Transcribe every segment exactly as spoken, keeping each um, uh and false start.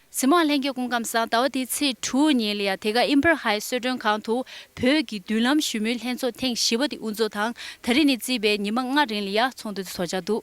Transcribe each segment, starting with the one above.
གཟིགས་མོ་བ་ལྷན་རྒྱས་སྐུ་ཁམས་བཟང་། ཟླ་བ་འདིའི་ཚེས་དྲུག་ཉིན་ལ་ཡ་དེ་ག་ཨིམ་ཕེར་ཧའི་གསོལ་མགྲོན་ཁང་དུ་བོད་ཀྱི་མདུན་ལམ་ཞུ་མོལ་ལྷན་ཚོགས་ཐེངས་བཞི་པ་དེ་དབུ་འཛུགས་དང་། ད་རེས་ནས་བརྩིས་པའི་ཉི་མ་ལྔ་རིང་ལ་ཡ་ཚོགས་འདུ་དེ་ཚོགས་འཆར་འདུག་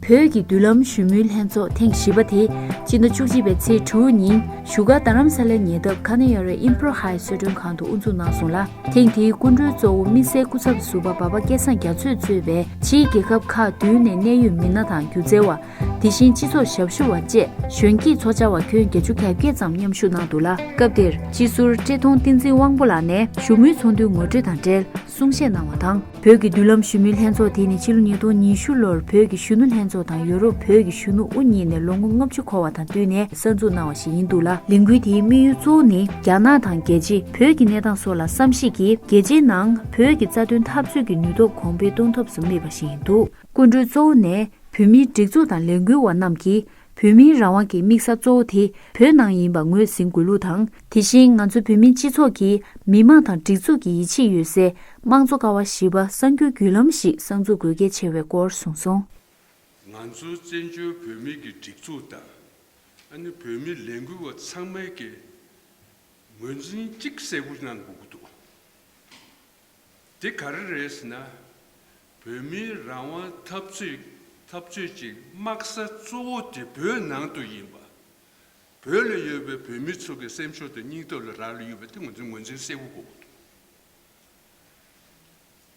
བོད་ཀྱི་མདུན་ལམ་ཞུ་མོལ་ལྷན་ཚོགས་ཐེངས་བཞི་པ་དེ་སྤྱི་ཟླ་བཅུ་གཅིག་པའི་ཚེས་དྲུག་ཉིན་བཞུགས་སྒར་རྡ་རམ་ས་ལའི་ཉེ་འདབས་ཁ་ན་ཡོད་རེ་ཨིམ་ཕེར་ཧའི་གསོལ་མགྲོན་ཁང་དུ་དབུ་འཛུགས་གནང་སོང་ལ། ཐེངས་དེའི་སྐུ་མགྲོན་གཙོ་བོ་དམིགས་བསལ་སྐུ་ཚབ་ཟུར་པ་འབའ་པ་སྐལ་བཟང་རྒྱ་མཚོས་གཙོས་པའི་ཕྱིའི་རྒྱལ་ཁབ་ཁག་བདུན་ནས་གནད་ཡོད་མི་སྣ་དང་སྒྱུ་རྩལ་བ། དེ་བཞིན་སྤྱི་ཚོགས་ཞབས་ཞུ་བ་བཅས་གཞོན་སྐྱེས་ཚོགས་བཅར་བ་ཁྱོན་བརྒྱད་ཅུ་གྱ་བརྒྱད་ཙམ་མཉམ་ཞུགས་གནང་འདུག་ལ། སྐབས་དེར་སྤྱི་ཟུར་བཀྲས་མཐོང་བསྟན་འཛིན་དབང་པོ་ལགས་ནས་བཞུགས་མོལ་ཚོགས་འདུའི་ངོ་སྤྲོད་དང་འབྲེལ་གསུང་བཤད་གནང་བ་དང་། བོད་ཀྱི་མདུན་ལམ་ཞུ་མོལ་ལྷན་ཚོགས་དེ་ནི་ཕྱི་ལོ་ཉིས་སྟོང་ཉི་ཤུ་ལོར་བོད་ཀྱི་གཞོན་ནུ་ལྷན་ཚོགས་དང་ཡོ་རོབ་བོད་ཀྱི་གཞོན་ནུ་དབུ་གཉིས་ནས་ལོ་ངོ་ལྔ་བཅུ་འཁོར་བ་དང་བསྟུན་ནས་གསར་འཛུགས་གནང་བ་ཞིག་ཡིན་འདུག་ལ། ལས་འགུལ་དེའི་དམིགས་ཡུལ་གཙོ་བོ་ནི་རྒྱ་ནག་དང་རྒྱལ་སྤྱི་བོད་ཀྱི་གནས་སྟངས་སོགས་ལ་བསམ་གཞིག་གིས་རྒྱལ་སྤྱིའི་ནང་བོད་ཀྱི་རྩ་དོན་འཐབ་རྩོད་ཀྱི་ནུས་སྟོབས་གོང་འཕེལ་གཏོང་ཐབས་སུ་དམིགས་པ་ཞིག་ཡིན་འདུག་སྐུ་མགྲོན་གཙོ་བོ་ནས་བོད་མིའི་སྒྲིག་འཛུགས་དང་ལས་འགུལ་བ་རྣམས་ཀྱིས་བོད་མིའི་རང་དབང་གི་དམིགས་ས་གཙོ་བོ་དེ་བོད་ནང་ཡིན་པ་ངོས་ཟིན་དགོས་ལུགས་དང་། དེ་བཞིན་ང་ཚོ་བོད་མིའི་སྤྱི་ཚོགས་ཀྱིས་མི་དམངས་དང་སྒྲིག་འཛུགས་ཀྱི་ཡིད་ཆེས་ཡོད་སའི་དམངས་གཙོ་ཀ་བ་བཞི་པ་གསར་འགྱུར་བརྒྱུད་ལམ་ཞིག་གསར་འཛུགས་དགོས་གལ་ཆེ་བའི་སྐོར་གསུངས་སོང་། ང་ཚོ་བཙན་བྱོལ་བོད་མི་གི་སྒྲིག་འཛུགས་དང་། ཨ་ནི་བོད་མི་ལས་འགུལ་བ་ཚང་མས་ཀྱི་ངོས་འཛིན་གཅིག་གསལ་པོ་གནང་དགོས་ཀྱི་འདུག་དེ་ག་རེ་རེད་ཟེར་ན། བོད་མིའི་རང་དབང་འཐབ་རྩོད་འཐབ་རྩོད་ཀྱི་དམག་ས་གཙོ་བོ་དེ་བོད་ནང་དུ་ཡིན་པ། བོད་ལ་ཡོད་པའི་བོད་མི་ཚོ་གི་སེམས་ཤུགས་དང་སྙིང་སྟོབས་ལ་རག་ལས་ཡོད་པ་དེ་ང་ཚོས་ངོས་འཛིན་གསལ་པོ་དགོས་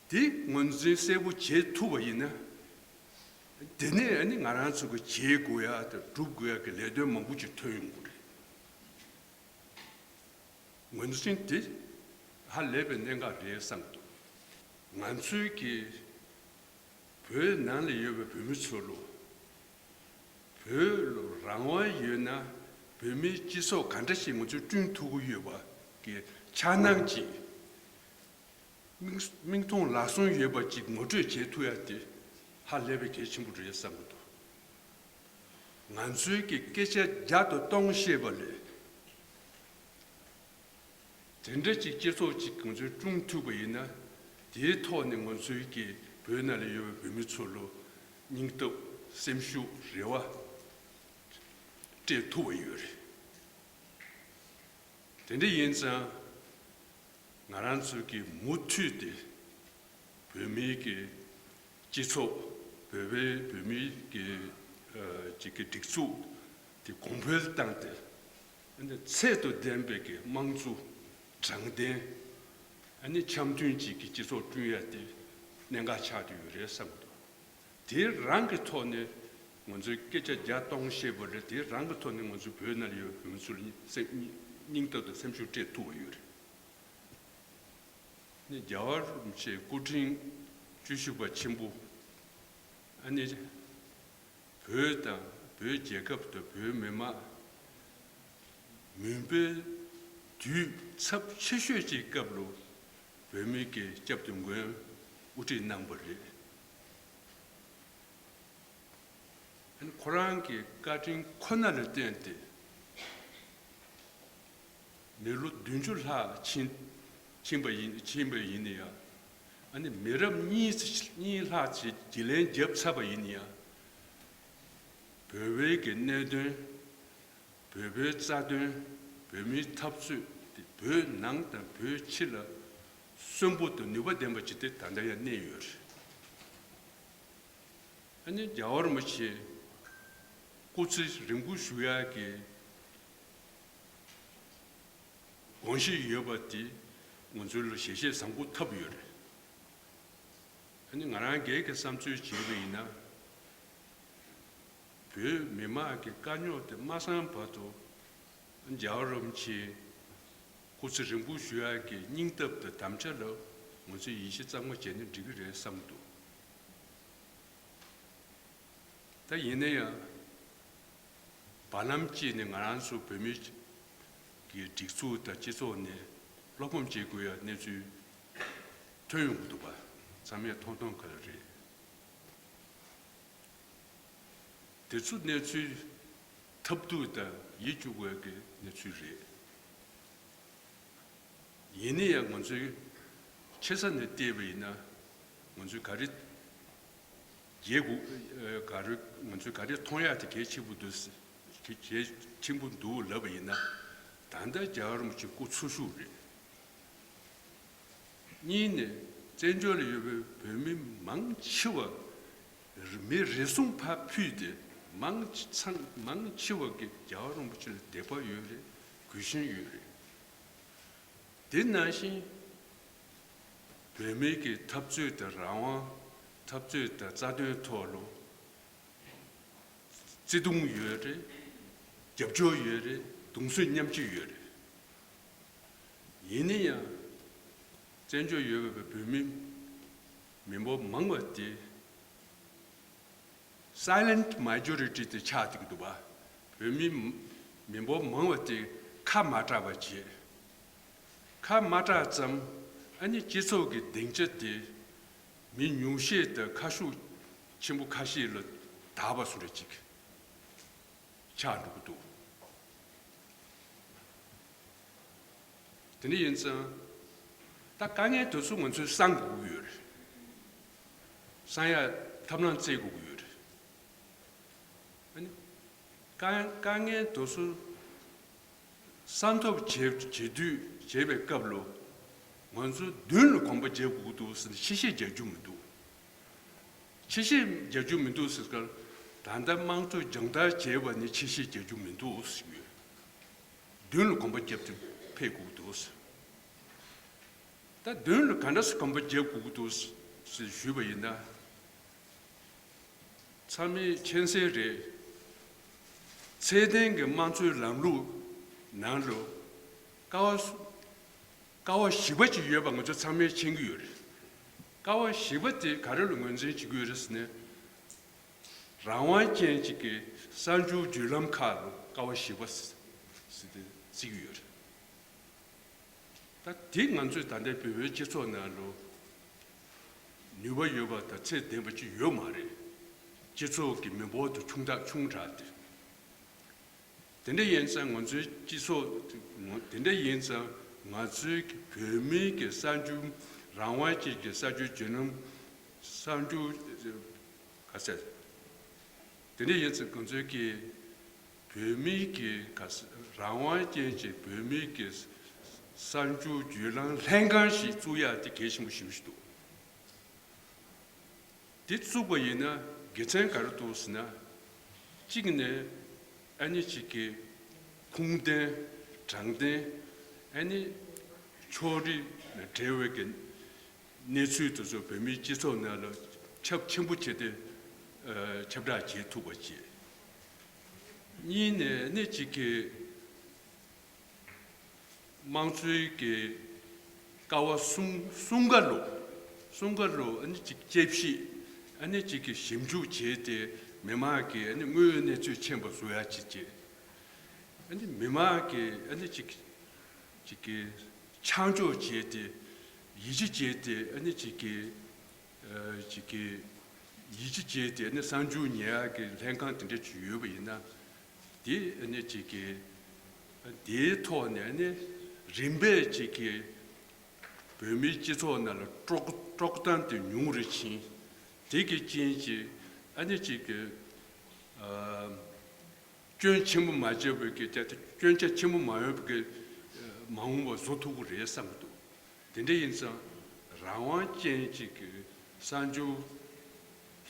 ཀྱི་འདུག་དེ་ངོས་འཛིན་གསལ་པོ་བྱེད་ཐུབ་པ་ཡིན་ན། དེ་ནས་ཨ་ནི་ང་རང་ཚོ་གི་བྱེད་དགོས་ཡ་དང་སྒྲུབ་དགོས་ཡ་གི་ལས་དོན་མང་པོ་ཅིག་ཐོན་ཡོང་གི་རེད། ངོས་འཛིན་དེ་ཧ་ལས་པའི་གནད་འགག་རེད་བསམ་གྱི་འདུག་ང་ཚོའི་གི་བོད་ནང་ལ་ཡོད་པའི་བོད་མི་ཚོ་ལོ། བོད་ལ་རང་དབང་ཡོད་ན་བོད་མིའི་སྤྱི་ཚོགས་ག་འདྲ་ཞིག་ང་ཚོས་བསྐྲུན་ཐུབ་ཀྱི་ཡོད་པ་གི་འཆར་སྣང་ཅིག་མིག་མིག་མཐོང་ལག་ཟུང་ཡོད་པ་ཅིག་ངོ་སྤྲོད་བྱེད་ཐུབ་ཡ་དེ་ཧ་ལས་པའི་གལ་ཆེན་པོ་རེད་བསམ་གྱི་འདུག་ང་ཚོའི་གི་སྐད་ཆ་བརྒྱ་དང་སྟོང་བཤད་པ་ལས། དེ་འདྲ་ཅིག་སྤྱི་ཚོགས་ཅིག་ང་ཚོས་བསྐྲུན་ཐུབ་པ་ཡིན་ན། དེའི་ཐོག་ནས་ང་ཚོའི་གི་བོད་ནང་ལ་ཡོད་པའི་བོད་མི་ཚོ་ལོ་སྙིང་སྟོབས་སེམས་ཤུགས་རེ་བ་སྤྲད་ཐུབ་པ་ཡོད་རེད། དེ་འདྲ་ཡིན་ཙང་། ང་རང་ཚོ་གིས་མུ་མཐུད་དེ་བོད་མིའི་གི་སྤྱི་ཚོགས། བོད་པའི་བོད་མིའི་གི་ཨ་ཅིག་གི་སྒྲིག་འཛུགས་དེ་གོང་འཕེལ་བཏང་སྟེ། ཨ་ནི་ཚད་དང་ལྡན་པའི་གི་དམངས་གཙོ། དྲང་བདེན། ཨ་ནི་འཆམ་མཐུན་ཅིག་གི་སྤྱི་ཚོགས་བསྐྲུན་ཡ་དེ་གནད་འགག་ཆགས་བསྡད་ཡོད་རེད་བསམ་གྱི་འདུག་དེ་རང་གི་ཐོག་ནས་ང་ཚོས་སྐད་ཆ་བརྒྱ་སྟོང་བཤད་པ་རེད། དེ་རང་གི་ཐོག་ནས་ང་ཚོའི་བོད་ནང་ལ་ཡོད་པའི་བོད་མི་ཚོ་ལ་སེམས་སྙིང་སྟོབས་དང་སེམས་ཤུགས་སྤྲད་ཐུབ་པ་ཡོད་རེད། ནི་རྒྱལ་བ་རིན་པོ་ཆེའི་སྐུ་ཕྲེང་བཅུ་བཞི་པ་ཆེན་པོ། ཨ་ནི་བོད་དང་བོད་རྒྱལ་ཁབ་དང་བོད་མི་མང་མུན་པའི་དུས་ཚབས་ཆེ་ཤོས་ཀྱི་སྐབས་ལ་བོད་མི་གི་སྐྱབས་དང་མགོན་དབུ་ཁྲིད་གནང་བ་རེད། ཁོ་རང་གི་བཀའ་དྲིན་ཁོ་ན་ལ་བརྟེན་ཏེ། མི་ལོ་བདུན་ཅུ་ལྷག་ཕྱིན་ཕྱིན་པ་ཡིན་ཕྱིན་པ་ཡིན་ན་ཡང་། ཨ་ནི་མི་རབས་གཉིས་གཉིས་ལྷག་ཅིག་གྱེན་ལངས་བརྒྱབ་ཚར་བ་ཡིན་ན་ཡང་། བོད་པའི་གི་གནད་དོན། བོད་པའི་རྩ་དོན། བོད་མིའི་འཐབ་རྩོད་དེ་བོད་ནང་དང་བོད་ཕྱི་ལ་གསོན་པོ་དང་ནུས་པ་ལྡན་པ་ཅིག་དེ་ད་ལྟ་ཡང་གནས་ཡོད་རེད། ཨ་ནི་རྒྱལ་བ་རིན་པོ་ཆེ་སྐུ་ཚེ་རིང་པོ་བཞུགས་ཡག་གི་དགོངས་གཞི་ཡོད་པ་དེ་ང་ཚོ་ལ་ཞལ་བཞེས་བཟང་པོ་ཐོབ་ཡོད་རེད། ཨ་ནི་ང་རང་སྒེར་གྱི་བསམ་ཚུལ་བྱས་པ་ཡིན་ན། བོད་མི་མང་གི་དཀའ་རྙོག་དེ་མ་སངས་བར་དུ། རྒྱལ་བ་རིན་པོ་ཆེ་སྐུ་ཚེ་རིང་པོ་བཞུགས་ཡག་གི་སྙིང་སྟོབས་དང་དམ་བཅའ་ལ་ང་ཚོས་ཡིད་ཆེས་གཙང་མ་བྱས་ན་འགྲིག་གི་རེད་བསམ་གྱི་འདུག་ད་ཡིན་ན་ཡང་། བར་ལམ་གཅིག་ནས་ང་རང་ཚོ་བོད་མི་གི་སྒྲིག་འཛུགས་དང་སྤྱི་ཚོགས་ནས་བློ་ཕམ་བྱེད་དགོས་ཡ་གནས་ཚུལ་ཐོན་ཡོང་གི་འདུག་པ། ཚང་མས་མཐོང་མཐོང་ག་ལ་རེད། དེ་ཚོ་གནས་ཚུལ་ཐབས་སྡུག་དང་ཡིད་སྐྱོ་དགོས་ཀྱི་གནས་ཚུལ་རེད། ཡིན་ན་ཡང་ང་ཚོའི་ཆེ་ས་ནས་བལྟས་པ་ཡིན་ན། ང་ཚོས་ག་རེ་ རྒྱས་དགོས་ག་རེ་ང་ཚོས་ག་རེ་མཐོང་ཡག་དེ་གལ་ཆེན་པོ་འདུག་གལ་ཆེན་པོ་འདུག་ལབ་པ་ཡིན་ན། ད་ལྟ་རྒྱལ་བ་རིན་པོ་ཆེ་སྐུ་འཚོ་བཞུགས་རེད། གཉིས་ནས་བཙན་བྱོལ་ལ་ཡོད་པའི་བོད་མི་མང་ཆེ་བ་མི་རེ་ཟུང་ཕར་ཕུད་དེ་མང་ཆེ་ཚང་མང་ཆེ་བ་གི་རྒྱལ་བ་རིན་པོ་ཆེ་ལ་དད་པ་ཡོད་རེད། གུས་ཞེན་ཡོད་རེད། དེ་ནང་བཞིན་བོད་མི་གི་འཐབ་རྩོད་དང་རང་དབང་འཐབ་རྩོད་དང་རྩ་དོན་ཐོག་ལ་བརྩེ་དུང་ཡོད་རེད། རྒྱབ་སྐྱོར་ཡོད་རེད། གདུང་སེམས་མཉམ་སྐྱེད་ཡོད་རེད། ཡིན་ན་ཡང་བཙན་བྱོལ་ཡོད་པའི་བོད་མི་མི་འབོར་མང་བ་དེ་silent majority དེ་ཆགས་བསྡད་ཀྱི་འདུག་པ། བོད་མི་མི་འབོར་མང་བ་དེ་ཁ་མ་གྲགས་པ་བྱས། ཁ་མ་གྲགས་ཙམ་ཨ་ནི་སྤྱི་ཚོགས་ཀྱི་སྡིངས་ཆ་དེ་མི་ཉུང་ཤས་དང་ཁ་ཤུགས་ཆེན་པོ་ཁ་ཤས་ལ་དག་པ་བཟོ་འདྲ་ཅིག་ཆགས་འགྲོ་གི་འདུག་དེ་འདྲ་ཡིན་ཙང་ད་དཀའ་ངལ་དེ་ཚོ་ང་ཚོས་སངས་དགོས་ཀྱི་ཡོད་རེད། སངས་ཡག་ཐབས་ལམ་བཙལ་དགོས་ཀྱི་ཡོད་རེད། ཨ་ནི། དཀའ་དཀའ་ངལ་དེ་ཚོ་སེལ་ཐབས་བྱེད་བྱེད་དུས་བྱེད་པའི་སྐབས་ལ་ང་ཚོ་མདུན་ལ་གོམ་པ་རྒྱག་དགོས་འདུག་ཟེར་ནས་ཕྱི་བཤད་རྒྱག་རྒྱུ་མི་འདུག་ཕྱི་བཤད་རྒྱག་རྒྱུ་མི་འདུག་ཟེར་སྐབས་ད་ལྟ་དམངས་གཙོ་སྦྱོང་བརྡར་བྱས་པ་ནི་ཕྱི་བཤད་རྒྱག་རྒྱུ་མི་འདུག་ཟེར་གྱི་ཡོད། མདུན་ལ་གོམ་པ་རྒྱབ་སྟེ་ཕེབས་དགོས་འདུག་ཟེར། ད་མདུན་ལ་ག་འདྲ་སེ་གོམ་པ་རྒྱབ་དགོས་འདུག་ཟེར་ཞུས་པ་ཡིན་ན། ཚང་མས་མཁྱེན་གསལ་རེད། ཚད་ལྡན་གྱི་དམངས་གཙོའི་ལམ་ལུགས་ནང་ལ་ཀ་བ་སུ་ཀ་བ་བཞི་པ་ཅིག་ཡོད་པ་ང་ཚོ་ཚང་མས་མཁྱེན་གྱི་ཡོད་རེད། ཀ་བ་བཞི་པ་དེ་ག་རེ་ལ་ངོས་འཛིན་བྱེད་ཀྱི་ཡོད་རེད་ཟེར་ན། རང་དབང་ཅན་ཅིག་གི་གསར་འགྱུར་བརྒྱུད་ལམ་ཁག་ལ་ཀ་བ་བཞི་པ་ཟེར་ཏེ་བརྩི་གི་ཡོད་རེད། ད་དེ་ང་ཚོས་ད་ལྟའི་བོད་པའི་སྤྱི་ཚོགས་ནང་ལ་ནུས་པ་ཡོད་པ་དང་ཚད་ལྡན་པ་ཅིག་ཡོད་མ་རེད། སྤྱི་ཚོགས་ཀྱི་མི་འབོར་དེ་ཆུང་དྲགས་ཆུང་དྲགས་དེ། དེ་འདྲ་ཡིན་ཙང་ང་ཚོའི་སྤྱི་ཚོགས་དེ་འདྲ་ཡིན་ཙང་ང་ཚོའི་བོད་མིའི་གི་གསར་འགྱུར་རང་དབང་ཅན་གྱི་གསར་འགྱུར་བརྒྱུད་ལམ་གསར་འགྱུར་ག་ཟེར། དེ་འདྲ་ཡིན་ཙང་ང་ཚོའི་གི་བོད་མིའི་གི་ག་ཟེར་རང་དབང་ཅན་གྱི་བོད་མིའི་གི་གསར་འགྱུར་བརྒྱུད་ལམ་ལྷན་ཁང་ཞིག་བཙུགས་ཡག་དེ་གལ་ཆེན་པོ་ཞེ་པོ་ཞིག་འདུག་དེ་བཙུགས་པ་ཡིན་ན་དགེ་མཚན་ག་རེ་འདུག་ཟེར་ན། གཅིག་ནས་ཨ་ནི་གཅིག་གི་ཁུངས་ལྡན་དྲང་བདེན་ཨ་ནི་ཕྱོགས་རིས་ལ་འབྲེལ་བའི་གི་གནས་ཚུལ་དེ་ཚོ་བོད་མིའི་སྤྱི་ཚོགས་ནང་ལ་ཁྱབ་ཆེན་པོ་བྱས་ཏེ་ཨ་ཁྱབ་བསྒྲགས་བྱེད་ཐུབ་པ་བྱས། གཉིས་ནས་ཨ་ནི་གཅིག་གི་དམངས་གཙོའི་གི་ཀ་བ་གསུམ་གསུམ་ཀ་ལོ། གསུམ་ཀ་ལོ་ཨ་ནི་གཅིག་དཔྱད་ཞིབ་ཨ་ནི་གཅིག་གི་ཞིབ་འཇུག་བྱས་ཏེ་མི་མང་གི་ཨ་ནི་དངོས་ཡོད་གནས་ཚུལ་མཁྱེན་པ་བཟོ་ཡག་ཅིག་བྱས། ཨ་ནི་མི་མང་གི་ཨ་ནི་གཅིག་གཅིག་གི་ཆ་འཇོག་བྱས་ཏེ་ཡིད་ཆེས་བྱས་ཏེ་ཨ་ནི་གཅིག་གི་ཨ་གཅིག་གི་ཡིད་ཆེས་བྱས་ཏེ་ཨ་ནི་གསར་འགྱུར་ཉན་ཡག་གི་ལྷན་ཁང་དེ་འདྲ་ཅིག་ཡོད་པ་ཡིན་ན། དེ་ཨ་ནི་གཅིག་གི་དེའི་ཐོག་ནས་ཨ་ནི་རིམ་པས་གཅིག་གི་བོད་མིའི་སྤྱི་ཚོགས་ནང་ལ་དཀྲོག་དཀྲོག་གཏམ་དེ་ཉུང་རུ་ཕྱིན། དེ་གི་རྐྱེན་གྱིས་ཨ་ནི་གཅིག་གི་ཨ་སྐྱོན་ཆེན་པོ་མ་བརྗོད་པའི་གི་དེ་སྐྱོན་ཆ་ཆེན་པོ་མ་ཡོང་བའི་གི་མ་འོངས་པ་བཟོ་ཐུབ་ཀྱི་རེད་བསམ་གྱི་འདུག་དེ་འདྲ་ཡིན་ཙང་རང་དབང་ཅན་གཅིག་གི་གསར་འགྱུར་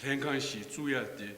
ལྷན་ཁང་ཞིག་བཙུགས་ཡག་དེ་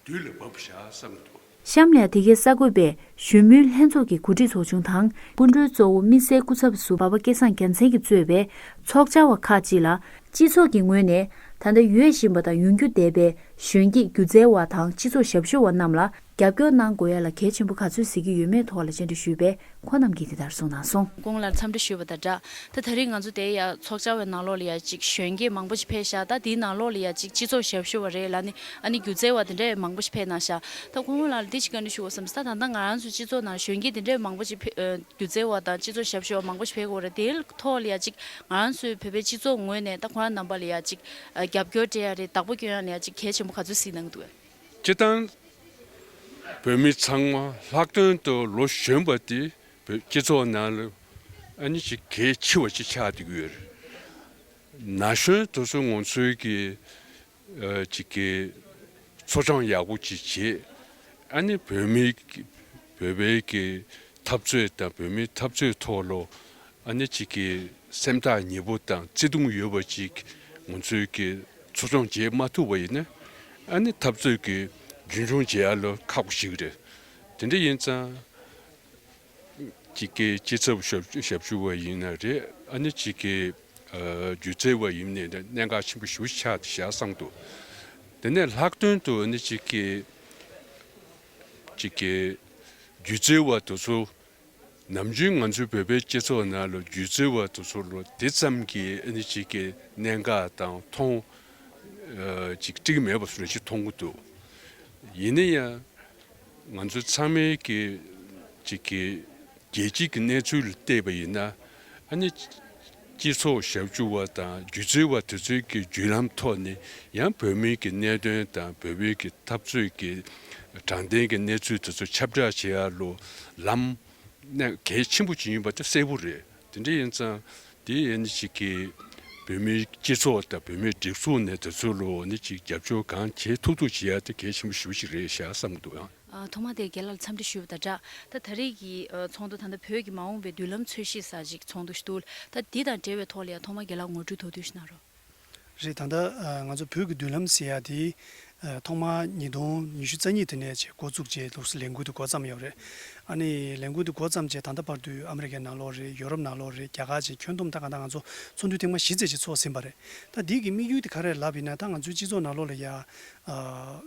དུས་ལ་བབ་བཞག་བསམ་གྱི་འདུག་གཤམ་ལ་དེ་གའི་གསར་འགོད་པས་གཞོན་མུའི་ལྷན་ཚོགས་ཀྱི་གོ་སྒྲིག་ཚོགས་ཆུང་དང་སྐུ་མགྲོན་གཙོ་བོ་དམིགས་བསལ་སྐུ་ཚབ་ཟུར་པ་པ་སྐལ་བཟང་རྒྱལ་མཚན་གྱིས་གཙོས་པའི་ཚོགས་བཅར་བ་ཁག་ཅིག་ལ་སྤྱི་ཚོགས་ཀྱི་ངོས་ནས་ད་ལྟ་ཡོད་བཞིན་པ་དང་ཡོང་རྒྱུ་བསྡད་པའི་གཞོན་སྐྱེས་སྒྱུ་རྩལ་བ་དང་སྤྱི་ཚོགས་ཞབས་ཞུ་བ་རྣམས་ལ་རྒྱབ་སྐྱོར་གནང་དགོས་ཡ་ལ་གལ་ཆེན་པོ་ག་ཚོད་གཟིགས་ཀྱི་ཡོད་མེད་ཐོག་ལ་བཅར་འདྲི་ཞུས་པས་ཁོང་རྣམས་ཀྱིས་འདི་ལྟར་གསུངས་གནང་སོང་། སྐུ་ངོ་ལགས་འཚམས་འདྲི་ཞུས་པ་དང་སྦྲགས། ད་ད་རེས་ང་ཚོ་དེ་ཡ་ཚོགས་བཅར་བའི་ནང་ལོགས་ལ་ཡ་གཅིག་གཞོན་སྐྱེས་མང་པོ་ཞིག་ཕེབས་ཤག་ད་དེའི་ནང་ལོགས་ལ་ཡ་གཅིག་སྤྱི་ཚོགས་ཞབས་ཞུ་བ་རེད་ལ་ནི་ཨ་ནི་སྒྱུ་རྩལ་བ་དེ་འདྲས་མང་པོ་ཞིག་ཕེབས་གནང་ཤག་ད་སྐུ་ངོ་ལགས་ལ་འདི་ཞིག་བཀའ་འདྲི་ཞུ་དགོས་བསམ་སོང་། ད་ད་ལྟ་ང་རང་ཚོའི་སྤྱི་ཚོགས་ནང་གཞོན་སྐྱེས་དེ་འདྲས་མང་པོ་ཞིག་ཕེ་ཨ་སྒྱུ་རྩལ་བ་དང་སྤྱི་ཚོགས་ཞབས་ཞུ་བ་མང་པོ་ཞིག་ཕེབས་ཀྱི་ཡོད་རེད། དེའི་ཐོག་ལ་ཡ་གཅིག་ང་རང་ཚོའི་བོད་པའི་སྤྱི་ཚོགས་ངོས་ནས་ད་ཁོ་རང་རྣམ་པ་ལ་ཡ་གཅིག་ཨ་རྒྱབ་སྐྱོར་སྤྲད་ཡ་རེད། བདག་པོ་སྐྱོན་ཡ་ལ་ཡ་གཅིག་གལ་ཆེན་པོ་ག་ཚོད་གཟིགས་གནང་གི་འདུག་གས། སྤྱིར་བཏང་བོད་མི་ཚང་མ་ལྷག་དོན་དུ་ལོ་གཞོན་པ་དེ་བོད་སྤྱི་ཚོགས་ནང་ལ་ཨ་ནི་ཅིག་གལ་ཆེ་བ་ཅིག་ཆགས་བསྡད་ཀྱི་ཡོད་རེད། ན་གཞོན་དེ་ཚོ་ང་ཚོའི་གི་ ཨ་ཅིག་གི་ཚོ་སྦྱོང་ཡག་པོ་ཅིག་བྱེད། ཨ་ནི་བོད་མི་བོད་པའི་གི་འཐབ་རྩོད་དང་བོད་མིའི་འཐབ་རྩོད་ཐོག་ལ་ཨ་ནི་ཅིག་གི་སེམས་ཐག་ཉེ་པོ་དང་བརྩེ་དུང་ཡོད་པ་ཅིག་ང་ཚོའི་གི་ཚོ་སྦྱོང་བྱེད་མ་ཐུབ་པ་ཡིན་ན། ཨ་ནི་འཐབ་རྩོད་ཀྱི་རྒྱུན་འཁྱོངས་བྱེད་ཡ་ལ་ཁག་པོ་ཞིག་རེད། དེ་འདྲ་ཡིན་ཙང་། གཅིག་གི་སྤྱི་ཚབ་ཞབས་ཞབས་ཞུ་བ་ཡིན་ན་རེད། ཨ་ནི་གཅིག་གི་ཨ་སྒྱུ་རྩལ་བ་ཡིན་ནའི་གནད་འགག་ཆེན་པོ་ཞེ་པོ་ཆགས་བཞག་བསམ་འདུག་དེ་ནས་ལྷག་དོན་དུ་ཨ་ནི་གཅིག་གི་གཅིག་གི་སྒྱུ་རྩལ་བ་དེ་ཚོ་ནམ་རྒྱུན་ང་ཚོའི་བོད་པའི་སྤྱི་ཚོགས་ནང་ལ་སྒྱུ་རྩལ་བ་དེ་ཚོ་ལ་དེ་ཙམ་གྱི་ཨ་ནི་གཅིག་གི་གནད་འགག་དང་མཐོང་ཨ་གཅིག་འགྲིག་མེད་པ་བཟོ་འདྲ་ཞིག་མཐོང་གི་འདུག་ཡིན་ན་ཡང་། ང་ཚོ་ཚང་མས་ཀྱི་ཅིག་གི་རྒྱལ་སྤྱིའི་གི་གནས་ཚུལ་ལ་བལྟས་པ་ཡིན་ན། ཨ་ནི་སྤྱི་ཚོགས་ཞབས་ཞུ་བ་དང་སྒྱུ་རྩལ་བ་དེ་ཚོའི་གི་བརྒྱུད་ལམ་ཐོག་ནས་ཡང་བོད་མིའི་གི་གནད་དོན་དང་བོད་མིའི་གི་འཐབ་རྩོད་ཀྱི་དྲང་བདེན་གྱི་གནས་ཚུལ་དེ་ཚོ་ཁྱབ་བསྒྲགས་བྱེད་ཡ་ལོ་ལམ་གནད་གལ་ཆེན་པོ་ཅིག་ཡིན་པ་དེ་གསལ་པོ་རེད། དེ་འདྲ་ཡིན་ཙང་དེ་ཡིན་ཅིག་གི་བོད་མིའི་སྤྱི་ཚོགས་དང་བོད་མིའི་སྒྲིག་འཛུགས་ནས་དེ་ཚོ་ལོ་ནི་ཅིག་རྒྱབ་སྐྱོར་གང་བྱེད་ཐུབ་ཐུབ་བྱེད་ཡ་དེ་གལ་ཆེན་པོ་ཞེ་པོ་ཅིག་རེད་ཤག་བསམ་གྱི་འདུག་ཨང་། ཨ། ཐོག་མ་དེ་རྒན་ལགས་ལ་འཚམས་འདྲི་ཞུས་པ་དང་སྦྲགས། ད་ད་རེས་ཀྱི་ཨ་ཚོགས་འདུ་ད་ལྟ་བོད་ཀྱི་མ་འོངས་པའི་མདུན་ལམ་འཚོལ་ཞིབ་ཟེར་ཅིག་ཚོགས་འདུ་ཞིག་འདུག་ད་འདི་དང་འབྲེལ་བའི་ཐོག་ལ་ཡང་ཐོག་མ་རྒན་ལགས་ངོ་སྤྲོད་མདོར་བསྡུས་ཤིག་གནང་རོགས། རེད། ད་ལྟ་ཨ་ང་ཚོ་བོད་ཀྱི་མདུན་ལམ་ཟེར་ཡ་དེ་ཨ་ཐོག་མ་ཉིས་སྟོང་ཉི་ཤུ་རྩ་གཉིས་དེ་ནས་བྱས་འགོ་བཙུགས་བྱས་ལུགས་སུ་ལས་འགུལ་དེ་འགོ་བརྩམས་ཡོད་རེད། ཨ་ནི་ལས་འགུལ་དེ་འགོ་བརྩམས་བྱས་ད་ལྟ་བར་དུ་ཨ་མི་རི་ཀའི་ནང་ལོགས་རེད། ཡོ་རོབ་ནང་ལོགས་རེད། རྒྱ་གར་བྱས་ཁྱོན་བསྡོམས་ད་ག་ད་ང་ཚོ་ཚོགས་འདུ་ཐེངས་མ་བཞི་ཙམ་ཅིག་ཚོགས་ཟིན་པ་རེད། ད་འདི་གི་དམིགས་ཡུལ་དེ་ག་རེ་ལབ་ཡིན་ན། ད་ང་ཚོའི་སྤྱི་ཚོགས་ནང་ལོགས་ལ་ཡ། ཨ་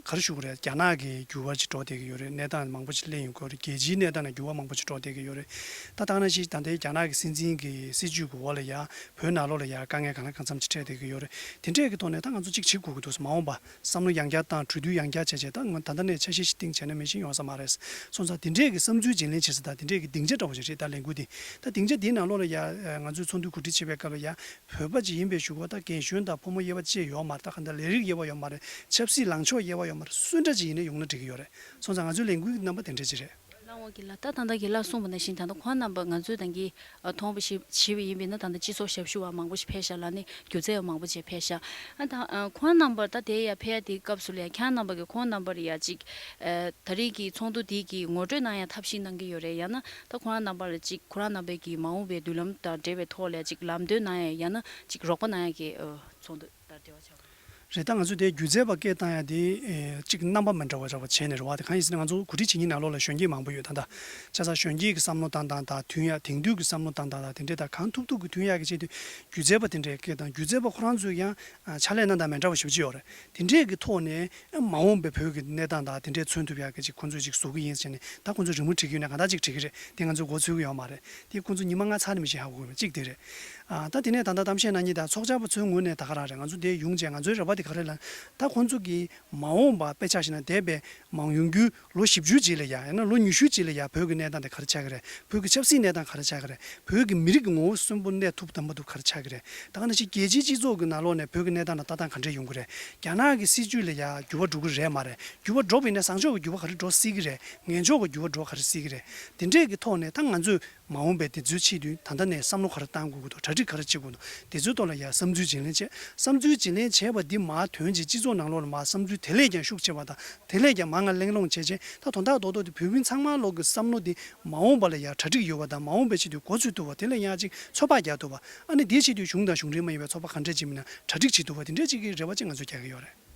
ག་རེ་ཞུ་དགོས་རེད། རྒྱ་ནག་གི་འགྱུར་བ་ཅིག་འགྲོ་བསྡད་ཀྱི་ཡོད་རེད། གནས་སྟངས་མང་པོ་ཅིག་སླེབས་ཡོང་གི་ཡོད་རེད། རྒྱལ་སྤྱིའི་གནས་སྟངས་ལ་འགྱུར་བ་མང་པོ་ཅིག་འགྲོ་བསྡད་ཀྱི་ཡོད་རེད། ད་ད་ག་ནང་བཞིན་ད་ལྟའི་རྒྱ་ནག་གི་སྲིད་འཛིན་གྱི་སྲིད་བྱུས་ཀྱི་འོག་ལ་ཡ་བོད་ནང་ལོགས་ལ་ཡ་དཀའ་ངལ་གང་ལ་གང་འཚམ་ཅིག་འཕྲད་བསྡད་ཀྱི་ཡོད་རེད། དེ་འདྲས་ཀྱི་ཐོག་ནས་ད་ང་ཚོ་གཅིག་བྱེད་དགོས་ཀྱི་འདུག་མ་འོངས་པ་བསམ་བློ་ཡང་བསྐྱར་བཏང་། གྲོས་བསྡུར་ཡང་བསྐྱར་བྱས་བྱས། ད་ང་ད་ལྟ་ནས་འཆར་གཞི་ཞིག་བཏིང་བྱས་ན་མི་ཤེས་ཡོང་ས་མ་རེད། སོང་ཙང་དེ་འདྲས་ཀྱི་བསམ་ཚུལ་བརྗེ་ལེན་བྱེད་ས་དང་དེ་འདྲས་ཀྱི་སྡིངས་ཆ་འདྲ་བོ་ཞིག་རེད། ད་ལས་འགུལ་འདི་ད་སྡིངས་ཆ་འདིའི་ནང་ལོགས་ལ་ཡ་ང་ཚོས་ཚོགས་འདུ་གོ་སྒྲིག་བྱེད་པའི་སྐབས་ལ་ཡ། བོད་པ་ཅིག་ཡིན་པའི་གཞུག་གུ་ད་རྒན་གཞོན་དང་ཕོ་མོ་དབྱེ་བ་ཕྱེ་ཡོད་མ་རེད། ད་གང་ལྟར་ལས་རིགས་དབྱེ་བ་ཡོད་མ་རེད། ཆབ་སྲིད་ལངས་ཕྱོགས་དབྱེ་བ་ཡོད་མ་རེད། སུ་འདྲ་ཅིག་ཡིན་ན་ཡོང་ན་འགྲིག་གི་ཡོད་རེད། སོང་ཙང་ང་ཚོའི་ལས་འགུལ་གྱི་རྣམ་པ་དེ་འདྲ་ཅིག་རེད། ལགས་འོ་རྒན་ལགས། ད་ད་ལྟ་རྒན་ལགས་གསུངས་པ་ནང་བཞིན་ད་ལྟ་ཁོང་རྣམ་པ་ང་ཚོས་ད་གིན་མཐོང་བ་ཞིག་བྱས་པ་ཡིན་པས་ན། ད་ལྟ་སྤྱི་ཚོགས་ཞབས་ཞུ་བ་མང་པོ་ཞིག་ཕེབས་ཤག་ལ་ནི་སྒྱུ་རྩལ་བ་མང་པོ་ཞིག་ཕེབས་ཤག་ཨ་ད་ཨ་ཁོང་རྣམ་པ་ད་དེ་ཡ་ཕེབས་ཡ་དེའི་སྐབས་སུ་ལ་ཡ་ཁྱེད་རྣམ་པ་གིས་ཁོང་རྣམ་པར་ཡ་ཅིག་ཨ་ད་རེས་ཀྱི་ཚོགས་འདུ་དེ་གི་ངོ་སྤྲོད་གནང་ཡ་ཐབས་ཤེས་གནང་གི་ཡོད་རེད། ཡང་ན་ད་ཁོ་རང་རྣམ་པ་ལ་ཅིག་ཁོ་རང་རྣམ་པའི་གི་མ་འོངས་པའི་མདུན་ལམ་དང་འབྲེལ་བའི་ཐོག་ལ་ཅིག་ལམ་སྟོན་གནང་ཡ། ཡང་ན་ཅིག་རོགས་པ་གནང་ཡ་གི་ཨ་ཚོགས་འདུ་དང་འབྲེལ་བ་ཆགས་རེད། ད་ང་ཚོས་དེ་སྒྱུ་རྩལ་པ་སྐད་བཏང་ཡ་དེ་ཨེ་གཅིག་རྣམ་པ་མི་འདྲ་བ་འདྲ་བ་བྱས་ནས་རེད་བ། དེ་གང་ཡིན་ཟེར་ན་ང་ཚོ་གོ་སྒྲིག་བྱེད་མཁན་ནང་ལོགས་ལ་གཞོན་སྐྱེས་མང་པོ་ཡོད། ད་ལྟ་ཆ་ཚང་གཞོན་སྐྱེས་ཀྱི་བསམ་བློ་བཏང་སྟངས་དང་མཐུན་ཡ། དེང་དུས་ཀྱི་བསམ་བློ་བཏང་སྟངས་དང་དེ་འདྲས་དང་གང་ཐུབ་ཐུབ་ཀྱིས་མཐུན་ཡ་གི་ཆེད་དུ་སྒྱུ་རྩལ་པ་དེ་འདྲས་སྐད་བཏང་། སྒྱུ་རྩལ་པ་ཁོ་རང་ཚོས་ཀྱང་ཨ་ཕྱག་ལས་གནང་སྟངས་མི་འདྲ་བ་ཞེ་པོ་ཅིག་ཡོད་རེད། དེ་འདྲས་ཀྱི་ཐོག་ནས་ཨ་མ་འོངས་པའི་བོད་ཀྱི་གནས་སྟངས་དང་དེ་འདྲས་མཚོན་ཐུབ་ཡ་གི་ཅིག་ཁོང་ཚོས་ཅིག་བཟོ་གི་ཡིན་ཟེར་ནས། ད་ཁོང་ཚོས་རི་མོ་བྲིས་ཀྱི་ཡོད་ན་གང་ལྟར་ཅིག་བྲིས་ཀྱི་རེད། དེ་ང་ཚོས་མགོ་ཚོད་ཀྱི་ཡོད་མ་རེད། དེ་ཁོང་ཚོ་ཉི་མ་ལྔ་ཚར་ནས་མི་ཤེས་ཧ་གོ་གི་མེད། གཅིག་དེ་རེད། ཨ་ད་དེ་ནས་ད་ལྟ་གཏམ་བཤད་གནང་མཁན་དང་ཚོགས་བཅར་བ་ཚོའི་ངོས་ནས་ད་ག་རང་རེད། ང་ཚོ་འདིར་ཡོང་བྱས་ང་ཚོའི་རེ་བ་དེ་ག་རེ་ལབ་ན། ད་ཁོང་ཚོ་གིས་མ་འོངས་པ་དཔེ་ཆ་བཞག་ན་འདས་པའི་མང་ཡོང་རྒྱུའི་ལོ་བཞི་བཅུ་རྗེས་ལ་ཡ་ཡང་ན་ལོ་ཉི་ཤུ་རྗེས་ལ་ཡ་བོད་ཀྱི་གནས་སྟངས་དེ་ག་རེ་ཆགས་ཀྱི་རེད། བོད་ཀྱི་ཆབ་སྲིད་གནས་སྟངས་ག་རེ་ཆགས་ཀྱི་རེད། བོད་ཀྱི་མི་རིགས་ཀྱི་ངོ་བོ་གསོན་པོ་གནས་ཐུབ་ཐུབ་མ་ཐུབ་ག་རེ་ཆགས་ཀྱི་རེད། ད་ག་ནང་བཞིན་རྒྱལ་སྤྱིའི་སྤྱི་ཚོགས་ཀྱི་ནང་ལོགས་ནས་བོད་ཀྱི་གནས་སྟངས་ལ་ལྟ་སྟངས་ག་འདྲས་ཡོང་གི་རེད། རྒྱ་ནག་གི་སྲིད་བྱུས་ལ་ཡ་འགྱུར་བ་འགྲོ་གི་རེད་མ་རེད། འགྱུར་བ་འགྲོ་བ་ཡིན་ན་བཟང་ཕྱོགས་ཀྱི་འགྱུར་བ་ག་རེ་འགྲོ་སྲིད་ཀྱི་རེད། ངན་ཕྱོགས་ཀྱི་འགྱུར་བ་འགྲོ་ག་རེ་སྲིད་ཀྱི་རེད། དེ་འདྲས་ཀྱི་ཐོག་ནས་ད་ང་ཚོས་མ་འོངས་པའི་དེ་ཚོའི་ཆེད་དུ་ད་ལྟ་ནས་བསམ་བློ་ག་རེ་གཏང་དགོས་ཀྱི་འདུག་གྲ་སྒྲིག་ག་རེ་བྱེད་དགོས་འདུག་དེ་ཚོའི་ཐོག་ལ་ཡ་བསམ་ཚུལ་བརྗེ་ལེན་བྱས། བསམ་ཚུལ་བརྗེ་ལེན་བྱས་པ་འདི་མར་ཐོན་རྗེས་སྤྱི་ཚོགས་ནང་ལོགས་ལ་མར་བསམ་ཚུལ་དེ་ལས་ཀྱང་ཤུགས་ཆེ་བ་དང་དེ་ལས་ཀྱང་མར་ང་གླེང་སློང་བྱས་རྗེས། ད་དོན་དག་རྡོག་རྡོག་དེ་བོད་མི་ཚང་མ་ལོག་གི་བསམ་བློ་འདི་མ་འོངས་པ་ལ་ཡ་གྲ་སྒྲིག་ཡོད་པ་དང་། མ་འོངས་པའི་ཆེད་དུ་འགོ་ཚུགས་ཐུབ་པ། དེ་ལ་ཡང་ཅིག་ཚོད་དཔག་རྒྱག་ཐུབ་པ། ཨ་ནི་དེའི་ཆེད་དུ་གཞུང་དང་གཞུང་འབྲེལ་མ་ཡིན་པའི་ཚོགས་པ་ག་འདྲས་ཅིག་མིན་ན་གྲ་སྒྲིག་བྱེད་ཐུབ་པ། དེ་འདྲས་ཅིག་གི་རེ་བ་ཅིག་ང་ཚོས་རྒྱག་གི་ཡོད་རེད།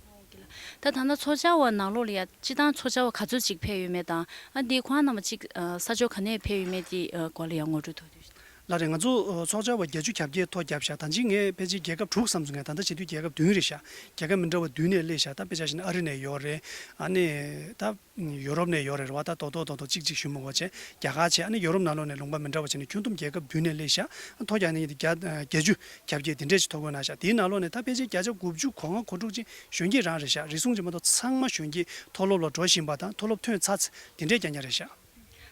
ད་ད་ལྟ་ཚོགས་བཅར་བ་ནང་ལོགས་ལ་ཡ་སྤྱིར་བཏང་ཚོགས་བཅར་བ་ག་ཚོད་ཅིག་ཕེབས་ཡོད་མེད་དང་། ཨ་འདི་ཁོང་རྣམ་པ་ཅིག་ཨ་ས་ཕྱོགས་ག་ནས་ཕེབས་ཡོད་མེད་དེ་ཨ་སྐོར་ལ་ཡང་ངོ་སྤྲོད་ཐུབ་དུས། ལགས་རེད། ང་ཚོ་ཨ་ཚོགས་བཅར་བ་བརྒྱད་ཅུ་གྱ་བརྒྱད་ཐོ་བརྒྱབ་ཤག་ད་ཅི་ངས་ཕལ་ཆེར་རྒྱལ་ཁབ་དྲུག་བསམ་སོང་། ངས་ད་ལྟ་བྱེད་དུས་རྒྱལ་ཁབ་བདུན་རེད་ཤག་རྒྱལ་ཁབ་མི་འདྲ་བ་བདུན་ནས་སླེབས་ཤག་ད་དཔེ་ཆ་བཞག་ན་ཨ་རི་ནས་ཡོད་རེད། ཨ་ནི་ད་ཡུ་རོབ་ནས་ཡོད་རེད། རེད་བ། ད་རྡོག་རྡོག་རྡོག་རྡོག་གཅིག་གཅིག་ཞུ་མི་དགོས་བྱས་རྒྱ་གར་བྱས། ཨ་ནི་ཡུ་རོབ་ནང་ལོགས་ནས་ལུང་པ་མི་འདྲ་བ་བྱས་ནས་ཁྱོན་བསྡོམས་རྒྱལ་ཁབ་བདུན་ནས་སླེབས་ཤག་ཐོ་རྒྱག་མཁན་གྱི་བརྒྱ་ཨ་བརྒྱད་ཅུ་གྱ་བརྒྱད་དེ་འདྲས་ཅིག་ཐོ་འགོད་གནང་ཤག་དེའི་ནང་ལོགས་ནས་ད་ཕལ་ཆེར་བརྒྱ་ཆ་དགུ་བཅུ་གོ་ལྔ་གོ་དྲུག་ཅིག་གཞོན་སྐྱེས་རང་རེད་ཤག་རེ་ཟུང་ཅིག་མ་གཏོགས་ཚང་མ་གཞོན་སྐྱེས། མཐོ་སློབ་ལ་འགྲོ་བཞིན་པ་དང་མཐོ་སློབ་ཐོན་ཚར་ཚར་དེ་འདྲས་རྐྱང་རྐྱང་རེད་ཤག་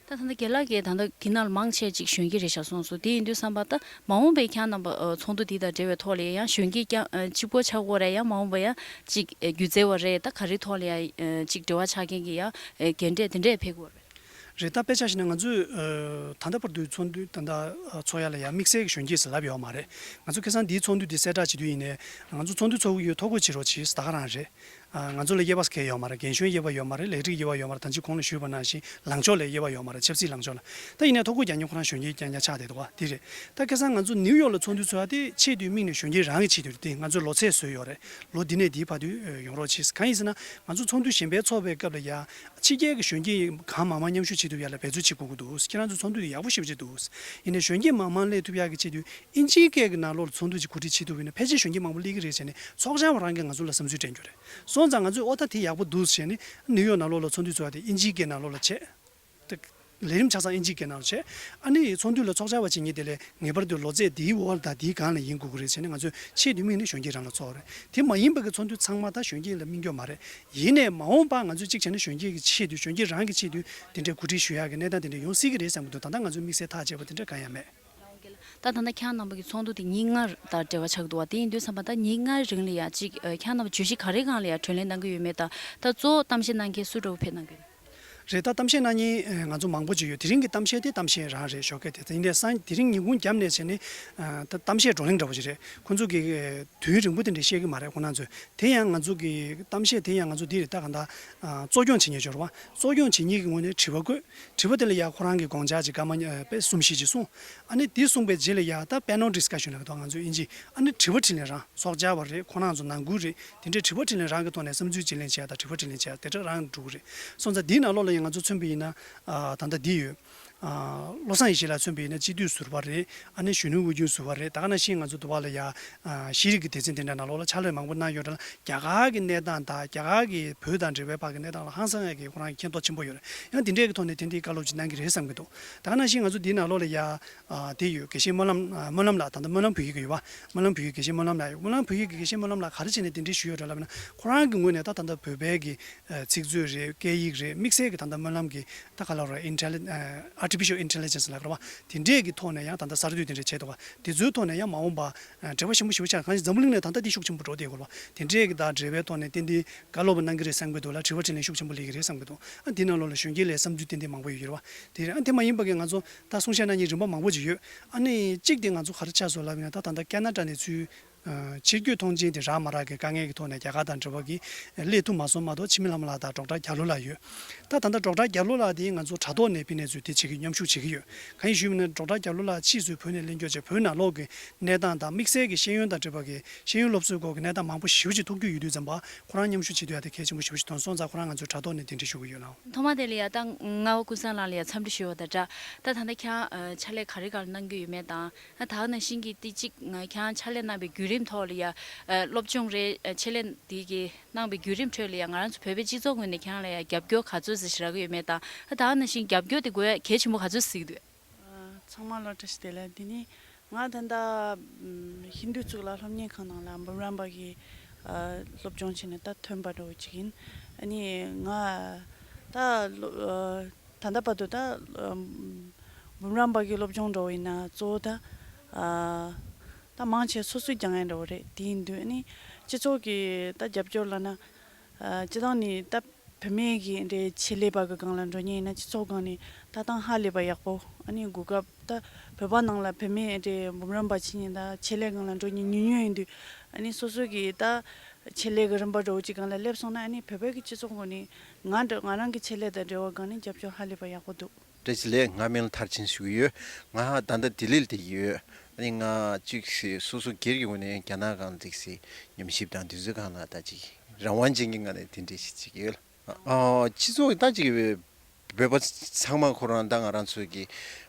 ད་ད་ལྟ་རྒན་ལགས་ཀྱིས་ད་ལྟ་འདི་ནང་ལ་མང་ཆེ་ཅིག་གཞོན་སྐྱེས་རེད་ཤག་གསུངས་སོང་། དེ་ཡིན་དུས་ཙམ་པ་ད་མ་འོངས་པའི་ཁྱེད་རྣམ་པ་ཨ་ཚོགས་འདུ་འདི་དང་འབྲེལ་བའི་ཐོག་ལ་ཡང་གཞོན་སྐྱེས་རྐྱང་ཨ་གཅིག་པོ་ཆགས་ཀྱི་ཡོད་རེད། ཡང་མ་འོངས་པ་ཡང་ཅིག་ཨ་སྒྱུ་རྩལ་བ་རེད། ད་ག་རེ་ཐོག་ལ་ཡང་ཨ་ཅིག་འབྲེལ་བ་ཆགས་མཁན་གྱི་ཡང་ཨ་རྒན་གྲས་དེ་འདྲས་ཕེབས་ཀྱི་ཡོད་རེད། རེད། ད་དཔེ་ཆ་བཞག་ན་ང་ཚོས་ཨ་ད་ལྟ་བར་དུ་ཚོགས་འདུ་ད་ལྟ་ཨ་ཚོགས་ཡ་ལ་ཡ་དམིགས་བསལ་གྱི་གཞོན་སྐྱེས་ཟེར་ལབ་ཡོད་མ་རེད། ང་ཚོ་ཁ་སང་འདིའི་ཚོགས་འདུ་འདི་གསལ་བསྒྲགས་བྱེད་དུས་ཡིན་ནའི་ང་ཚོ་ཚོགས་འདུ་ཚོགས་ཀྱི་ཡོད། ཐོ་འགོད་བྱེད་རོགས་གྱིས་ཟེར་ད་ག་རང་རེད། ཨ་ང་ཚོ་ལ་དབྱེ་བ་གང་ཡང་ཡོད་མ་རེད། རྒན་གཞོན་དབྱེ་བ་ཡོད་མ་རེད། ལས་རིགས་དབྱེ་བ་ཡོད་མ་རེད། ད་ཅི་གོང་ལ་ཞུས་པ་ནང་བཞིན་ལངས་ཕྱོགས་ལ་དབྱེ་བ་ཡོད་མ་རེད། ཆབ་སྲིད་ལངས་ཕྱོགས་ལ། ད་ཡིན་ནའི་ཐོ་འགོད་རྒྱག་མཁན་ཁོ་རང་གཞོན་སྐྱེས་རྐྱང་རྐྱང་ཆགས་བསྡད་འདུག་བ། འདི་རེད། ད་ཁ་སང་ང་ཚོ་ནིའུ་ཡོག་ལ་ཚོགས་འདུ་ཚོགས་ཡ་དེ་ཆེད་དུ་དམིགས་ནས་གཞོན་སྐྱེས་རང་གི་ཆེད་དུ་རེད། དེ་ང་ཚོས་ལོ་ཚད་བཟོས་ཡོད་རེད། ལོ་འདི་ནས་འདིའི་བར་དུ་ཡོང་རོགས་གྱིས། གང་ཡིན་ཟེར་ན་ང་ཚོ་ཚོགས་འདུ་གཞན་པའི་ཚོགས་པའི་སྐབས་ལ་ཡ་ཕྱི་རྒྱལ་གྱི་གཞོན་སྐྱེས་གང་མང་མང་མཉམ་ཞུགས་བྱེད་ཐུབ་ཡ་ལ་འབད་རྩོལ་བྱེད་དགོས་ཀྱི་འདུག་ཁྱེད་རང་ཚོ་ཚོགས་འདུ་དེ་ཡག་པོ་ཞེ་པོ་ཅིག་འདུག་ཡིན་ནའི་གཞོན་སྐྱེས་མང་མང་སླེབས་ཐུབ་ཡ་གི་ཆེད་དུ་དབྱིན་ཇིའི་སྐད་ཀྱི་ནང་ལོགས་ལ་ཚོགས་འདུ་ཅིག་གོ་སྒྲིག་བྱེད་ཐུབ་ཡིན་ན་ཕལ་ཆེར་གཞོན་སྐྱེས་མང་པོ་སླེབས་ཀྱི་རེད་ཟེར་ནས་ཚོགས་བཅར་བ་རང་གིས་ང་ཚོ་ལ་བསམ་ཚུལ་འདྲེན་རྒྱུ་རེད། སོང་ཙང་ང་ཚོས་ཨོ་ད་དེ་ཡག་པོ་འདུག་ཟེར་ནས་ནིའུ་ཡོག་ནང་ལོགས་ལ་ཚོགས་འདུ་ཚོགས་ཡ་དེ་དབྱིན་ཇིའི་སྐད་ནང་ལོགས་ལ་བྱས། ཏེ། ལས་རིམ་ཆ་ཚང་དབྱིན་ཇིའི་སྐད་ནང་བྱས། ཨ་ནི་ཚོགས་འདུ་ལ་ཚོགས་བཅར་བ་བྱེད་མཁན་དེ་ལས་ངེས་པར་དུ་ལོ་ཚད་འདིའི་འོག་དང་འདིའི་སྒང་ལ་ཡིན་དགོས་ཀྱི་རེད་ཟེར་ནས་ང་ཚོས་ཆེད་དུ་དམིགས་ནས་གཞོན་སྐྱེས་རང་ལ་ཚོགས་རེད། དེ་མ་ཡིན་པ་གི་ཚོགས་འདུ་ཚང་མ་ད་གཞོན་སྐྱེས་ལ་དམིགས་རྒྱུ་མ་རེད། ཡིན་ནའི་མ་འོངས་པ་ང་ཚོས་གཅིག་བྱས་ན་གཞོན་སྐྱེས་ཀྱི་ཆེད་དུ་གཞོན་སྐྱེས་རང་གི་ཆེད་དུ་དེ་འདྲའི་གོ་སྒྲིག་ཞུ་ཡག་གི་གནས་སྟངས་དེ་འདྲ་ཡོང་སྲིད་ཀྱི་རེད་བསམ་གྱི་འདུག་ད་ལྟ་ང་ཚོས་དམིགས་བསལ་ཐག་བཅད་པ་དེ་འདྲ་གང་ཡང་མེད། ད་ད་ལྟ་ཁྱེད་རྣམ་པ་གི་ཚོགས་འདུ་དེ་ཉིན་ལྔ་དང་འབྲེལ་བ་ཆགས་འདུག་བ། དེ་ཡིན་དུས་ཙམ་པ་ད་ཉིན་ལྔའི་རིང་ལ་ཡ་གཅིག་ཨ་ཁྱེད་རྣམ་པ་བརྗོད་གཞི་ག་རེ་སྒང་ལ་ཡ་གྲོས་གླེང་གནང་གི་ཡོད་མེད་དང་། ད་གཙོ་བོ་གཏམ་བཤད་གནང་མཁན་སུ་འདྲ་བོ་ཕེབས་གནང་གི་ཡོད། རེད། ད་གཏམ་བཤད་གནང་མཁན་ཨ་ང་ཚོ་མང་པོ་ཅིག་ཡོད། དེ་རིང་གི་གཏམ་བཤད་དེ་གཏམ་བཤད་རང་རེད། ཞོགས་ཀས་དེ་ཡིན་དེ་སང་དེ་རིང་ཉིན་གུང་རྒྱབ་ནས་བྱས་ནས་ཨ་ད་གཏམ་བཤད་བགྲོ་གླེང་འདྲ་བོ་ཅིག་རེད། ཁོང་ཚོ་གི་ཨ་དུས་རིང་པོ་དེ་འདྲ་བཤད་ཀྱི་མ་རེད་ཁོང་རྣམ་ཚོས། དེ་ཡང་ང་ཚོ་གི་གཏམ་བཤད་དེ་ཡང་ང་ཚོ་འདི་རེད། ད་གང་ལྟར་ཨ་གཙོ་སྐྱོང་བྱེད་མཁན་ཅིག་ཡོད་རེད་བ། གཙོ་སྐྱོང་བྱེད་མཁན་གྱི་ངོས་ནས་དྲི་བ་བཀོད། དྲི་བ་དེ་ལ་ཡ་ཁོ་རང་གི་དགོངས་འཆར་ཅིག་སྐར་མ་ཉ་ཨ་དཔེ་གསུམ་བཞི་ཅིག་གསུངས། ཨ་ནི་དེ་གསུངས་པའི་རྗེས་ལ་ཡ་ད་པེ་ནལ་ཌི་སི་ཀ་ཤན་ལབ་ཀྱི་འདུག་ང་ཚོ་དབྱིན་ཇི། ཨ་ནི་དྲི་བ་དྲིས་ལན་རང་། ཚོགས་བཅར་བ་རེད། ཁོང་རྣམ་ཚོ་ནང་ཁུལ་རེད། དེ་འདྲའི་དྲི་བ་དྲིས་ལན་རང་གི་ཐོག་ནས་བསམ་ཚུལ་བརྗེ་ལེན་བྱེད་ཡ་དང་དྲི་བ་དྲིས་ལན་བྱེད་ཡ་དེ་འདྲ་རང་འགྲོ་གི་རེད། སོང་ཙང་འདིའི་ནང་ལོགས་ལ་ཡང་ང་ཚོ་མཚོན་པ་ཡིན་ན་ཨ་ད་ལྟ་འདི་ཡོད། ཨ་བློ་བཟང་ཡེ་ཤེས་ལགས་མཚོན་པ་ཡིན་ན་སྤྱི་འཐུས་ཟུར་པ་རེད། ཨ་ནི་གཞོན་ནུ་དབུས་རྒྱུན་ཟུར་པ་རེད། ད་ག་ནང་བཞིན་ང་ཚོ་འདི་བ་ལ་ཡ་ཨ་ཤེས་རིག་གི་སྡེ་ཚན་དེ་འདྲ་ནང་ལོགས་ལ་ཕྱག་ལས་མང་པོ་གནང་ཡོད་རེད་ལ། རྒྱ་གར་གྱི་གནས་སྟངས་དང་རྒྱ་གར་གྱི་བོད་དང་འབྲེལ་བའི་བར་གྱི་གནས་སྟངས་ལ་ཧང་སང་ཡ་གི་ཁོ་རང་གི་མཁྱེན་རྟོགས་ཆེན་པོ་ཡོད་རེད། ཡང་འདི་འདྲའི་གི་ཐོག་ནས་དེ་འདྲའི་བཀའ་སློབ་ཅིག་གནང་གི་རེད་བསམ་གི་འདུག་ད་ག་ནང་བཞིན་ང་ཚོ་འདིའི་ནང་ལོགས་ལ་ཡ་ཨ་དེ་ཡོད། དགེ་བཤེས་སྨོན་ལམ་ཨ་སྨོན་ལམ་ལགས། ད་ལྟ་སྨོན་ལམ་བོད་ཡིག་གི་ཡོད་པ། སྨོན་ལམ་བོད་ཡིག་དགེ་བཤེས་སྨོན་ལམ་ལགས་ཡོད། སྨོན་ལམ་བོད་ཡིག་གི་དགེ་བཤེས་སྨོན་ལམ་ལགས་ག་རེ་བྱས་ནས་དེ་འདྲའི་ཞུས་ཡོད་རེད་ལབ་ན། ཁོ་རང་གི་ངོས་ནས་ད་ད་ལྟ་བོད་པའི་གི་ཨ་ཚིག་མཛོད་རེད། སྐད་ཡིག་རེད། དམིགས་བསལ་གྱི་ད་ལྟ་སྨོན་ལམ་གྱི་ད་ག་ལབ་རེད། ཨིན་ཊེ་ལི་ཨ་ཨར་ཊི་ཕི་ཤལ་ཨིན་ཊེ་ལི་ཇེན་སི་ལབ་རེད་བ། དེ་འདྲས་ཀྱི་ཐོག་ནས་ཡང་ད་ལྟ་གསར་གཏོད་དེ་འདྲས་བྱས་འདུག་བ། དེ་ཚོའི་ཐོག་ནས་ཡང་མ་འོངས་པ་ཨ་འབྲེལ་བ་ཆེན་པོ་ཞེ་པོ་ཆགས། གང་ཞིག་འཛམ་བུ་གླིང་ནས་ད་ལྟ་འདི་ཤུགས་ཆེན་པོ་འགྲོ་བསྡད་ཡོད་རེད་བ། དེ་འདྲས་ཀྱི་ད་འབྲེལ་བའི་ཐོག་ནས་ཏན་ཏན་བཀའ་སློབ་གནང་གི་རེད་བསམ་གྱི་འདུག་ལ། དྲི་བ་དྲིས་ལན་ཤུགས་ཆེན་པོ་སླེབས་ཀྱི་རེད་བསམ་གྱི་འདུག་ཨ་འདི་ནང་ལོགས་ལ་གཞོན་སྐྱེས་ལ་བསམ་ཚུལ་ཏན་ཏན་མང་པོ་ཡོད་ཀྱི་རེད་བ། དེ་རེད། ཨ་དེ་མ་ཡིན་པ་གི་ང་ཚོ་ད་གསུང་བཤད་གནང་མཁན་རིམ་པ་མང་པོ་ཅིག་ཡོད། ཨ་ནི་གཅིག་དེ་ང་ཚོ་ག་རེ་ཆགས་སོང་ལབ་ཡིན་ན། ད་ད་ལྟ་ཁེ་ན་ཌ་ནས་ཚུར་ཨ་ཕྱིར་སྐྱོད་ཐོངས་མཆན་དེ་རག་མ་རག་གི་དཀའ་ངལ་གྱི་ཐོག་ནས་རྒྱ་གར་དང་འབྲེལ་བ་གི་སླེབས་ཐུབ་མ་སོང་མ་གཏོགས། འཆི་མེད་ལྷ་མོ་ལགས་དང་ཌོག་ཊར་རྒྱ་ལོ་ལགས་ཡོད། ད་ད་ལྟ་ཌོག་ཊར་རྒྱ་ལོ་ལགས་དེ་ང་ཚོ་དྲ་ཐོག་ནས་ཕྱི་ནས་ཚུར་དེ་བྱེད་ཀྱི་མཉམ་ཞུགས་བྱེད་ཀྱི་ཡོད། གང་ཡིན་ཞུས་པ་ན་ཌོག་ཊར་རྒྱ་ལོ་ལགས་ཕྱིས་སུ་བོད་ནས་གླེང་སྐྱོར་བྱས། བོད་ནང་ལོགས་ཀྱི་གནས་སྟངས་དང་དམིགས་བསལ་གྱི་ཤེས་ཡོན་དང་འབྲེལ་བ་གི་ཤེས་ཡོན་སློབ་གསོའི་སྐོར་གྱི་གནས་སྟངས་མང་པོ་ཞེ་པོ་ཅིག་ཐུག་རྒྱུ་ཡོད་དུས་ཙམ་པ། ཁོ་རང་མཉམ་ཞུགས་བྱེད་དུས་ཡ་དེ་གལ་ཆེན་པོ་ཞེ་པོ་ཅིག་མཐོང་སོང་ཙང་། ཁོ་རང་ང་ཚོའི་དྲ་ཐོག་ནས་དེ་འདྲ་ཞུ་གི་ཡོད་ལགས། ཐོག་མ་དེ་ལ་ཡ་ད་རྔ་བ་ཀུན་བཟང་ལགས་ལ་ཡ་འཚམས་འདྲི་ཞུ་བ་དང་སྦྲགས། ད་ད་ལྟ་ཁྱེད་རང་ཕྱག་ལས་ག་རེ་ག་རེ་གནང་གི་ཡོད་མེད་དང་། ད་ག་ནང་བཞིན་གྱི་དེ་གཅིག་ང་ཁྱེད་རང་ཕྱག་ལས་གནང་བའི་བརྒྱུད་རིམ་ཐོག་ལ་ཡ་ཨ་སློབ་སྦྱོང་རེད། ཨ་ཆེད་ལས་འདི་གི་གནང་བའི་བརྒྱུད་རིམ་ཁྲོད་ལ་ཡ་ང་རང་ཚོ་བོད་པའི་སྤྱི་ཚོགས་ངོས་ནས་ཁྱེད་རང་ལ་ཡ་རྒྱབ་སྐྱོར་ག་ཚོད་ཙམ་ཞིག་རག་གི་ཡོད་མེད་དང་། ད་ག་ནང་བཞིན་རྒྱབ་སྐྱོར་དེ་དགོས་ཡ་གལ་ཆེན་པོ་ག་ཚོད་ཙམ་གཟིགས་འདུག་ཨ་ཚང་མ་ལ་བཀྲ་ཤིས་བདེ་ལེགས། འདི་ནི་ང་ད་ལྟ་ཨམ་ཧིན་རྡུ་གཙུག་ལག་སློབ་གཉེར་ཁང་ནང་ལ་འབུམ་རམས་པ་གི་ཨ་སློབ་སྦྱོང་བྱས་ནས་ད་ཐོན་པ་འདྲ་བོ་ཅིག་ཡིན། ཨ་ནི་ང་ད་ལོ་ཨ་ད་ལྟ་བར་དུ་ད་ཨམ་འབུམ་རམས་པ་གི་སློབ་སྦྱོང་འདྲ་བོ་ཡིན་ན་གཙོ་བོ་ད་ཨ་ད་མང་ཆེ་སོ་སོས་སྦྱང་ཡ་འདྲ་བོ་རེད། དེ་ཡིན་དུས་ཨ་ནི་སྤྱི་ཚོགས་ཀྱི་ད་རྒྱབ་སྐྱོར་ལབ་ན། ཨ་སྤྱིར་བཏང་ནས་ད་བུད་མེད་ཀྱི་འདྲའི་ཆེད་ལས་པ་གི་སྒང་ལ་འགྲོ་མཁན་ཡིན་ན་སྤྱི་ཚོགས་སྒང་ནས་ད་ལྟ་ཧ་ལས་པ་ཡག་པོ། ཨ་ནི་གོ་སྐབས་ད་བོད་པ་ནང་ལ་བུད་མེད་འདྲའི་འབུམ་རམས་པ་བྱེད་མཁན་དང་ཆེད་ལས་སྒང་ལ་འགྲོ་མཁན་ཉུང་ཉུང་ཡིན་དུས། ཨ་ནི་སོ་སོ་གི་ད་ཆེད་ལས་ཀྱི་རིམ་པ་འདྲ་བོ་ཅིག་སྒང་ལ་སླེབས་སོང་ན། ཨ་ནི་བོད་པའི་གི་སྤྱི་ཚོགས་ངོས་ནས་ང་འདྲ་ང་རང་གི་ཆེད་ལས་དང་འབྲེལ་བ་སྒང་ནས་རྒྱབ་སྐྱོར་ཧ་ལས་པ་ཡག་པོ་འདུག་བཀྲ་ཤིས་བདེ་ལེགས། ང་མིང་ལ་མཐར་ཕྱིན་ཞུ་གི་ཡོད། ང་ད་ལྟ་ལྡི་ལིར་བསྡད་ཀྱི་ཡོད། ཨ་ནི་ང་གཅིག་སོ་སོ་སྒེར་གྱི་ངོས་ནས་རྒྱ་ནག་སྒང་འཛེགས་སའི་ཉམས་ཞིབ་དང་དུས་ཚོད་སྒང་ལ་ད་ཅིག་རང་དབང་ཅན་གྱི་ངང་ནས་དེ་འདྲ་ཞིག་བྱེད་ཀྱི་ཡོད། ཨ་སྤྱི་ཚོགས་ད་ཅིག་བོད་པ་ཚང་མ་ཁོ་རང་ད་ང་རང་ཚོ་གི་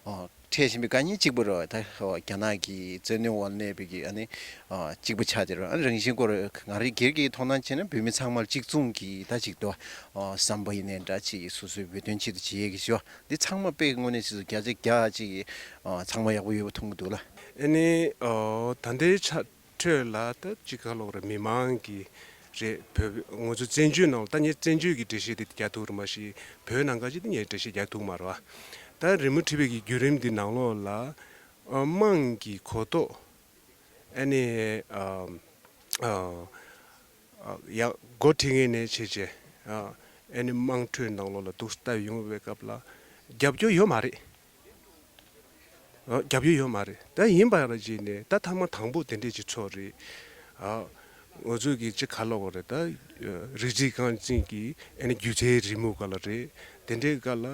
ཨ་འཕྲད་བཞིན་པའི་དཀའ་ངལ་གཅིག་པ་རེད་བ། ད་རྒྱ་ནག་གི་བཙན་གནོན་འོག་གནས་པའི་གི་ཨ་ནི་ཨ་གཅིག་པ་ཆགས་བསྡད་རེད་བ། ཨ་ནི་རང་བཞིན་སྐོར་ང་རང་སྒེར་གྱི་མཐོང་སྣང་བྱས་ན་བོད་མི་ཚང་མར་གཅིག་མཚུངས་ཀྱི་ད་ཅིག་ཏུ་ཨ་བསམ་པ་ཡིན་ནའི་འདྲ། ཅིག་སོ་སོའི་བོད་དོན་ཆེད་དུ་བྱེད་ཡས་ཀྱི་ཞུ་བ་འདི་ཚང་མ་དཔེ་གི་དངོས་གནས་ཆེད་དུ་བརྒྱ་ཆ་བརྒྱ་ཅིག་ཨ་ཚང་མ་ཡག་པོ་ཡོད་པ་མཐོང་གི་འདུག་ལ། ཨ་ནི་ཨ་ད་ལྟའི་ཆ་འཕྲོད་ལ་ད་ཅིག་ག་ལབ་རེད། མི་མང་གི་རེད། བོད་ང་ཚོ་བཙན་བྱོལ་ནང་ལ་ད་ངས་བཙན་བྱོལ་གྱི་འགྲེལ་བཤད་དེ་རྒྱག་ཐུབ་རེད་མ་གཞི་བོད་ནང་ག་ཅིག་དེ་ངས་འགྲེལ་བཤད་རྒྱག་ཐུབ་མ་རེད་བ། ད་རི་མོ་བྲིས་པའི་གི་བརྒྱུད་རིམ་འདི་ནང་ལོགས་ལ་ཨ་དམངས་ཀྱི་གོ་རྟོགས། ཨ་ནི་ཨ་ཨ་ཨ་ཡང་འགོ་ཁྲིད་མཁན་ནས་བྱས་བྱས་ཨ་ཨ་ནི་དམངས་ཁྲོད་ནང་ལོགས་ལ་འདུག་སེ་ལྟ་ཡོང་བའི་སྐབས་ལ་ རྒྱབ་སྐྱོར་ཡོད་མ་རེད། ཨ། རྒྱབ་སྐྱོར་ཡོད་མ་རེད། ད་ཡིན་པ་ར་བྱས་ནས་ད་ཐེངས་མ་དང་པོ་དེ་འདྲས་ཅིག་ཚོགས་རེད། ཨ། ང་ཚོས་ཀྱི་ཅིག་ག་ལབ་དགོས་རེད། ད་རིགས་གཅིག་རྐང་འཛིན་གྱི་ཨ་ནི་སྒྱུ་རྩལ་རི་མོ་སྒང་ལ་རེད། དེ་འདྲའི་སྒང་ལ།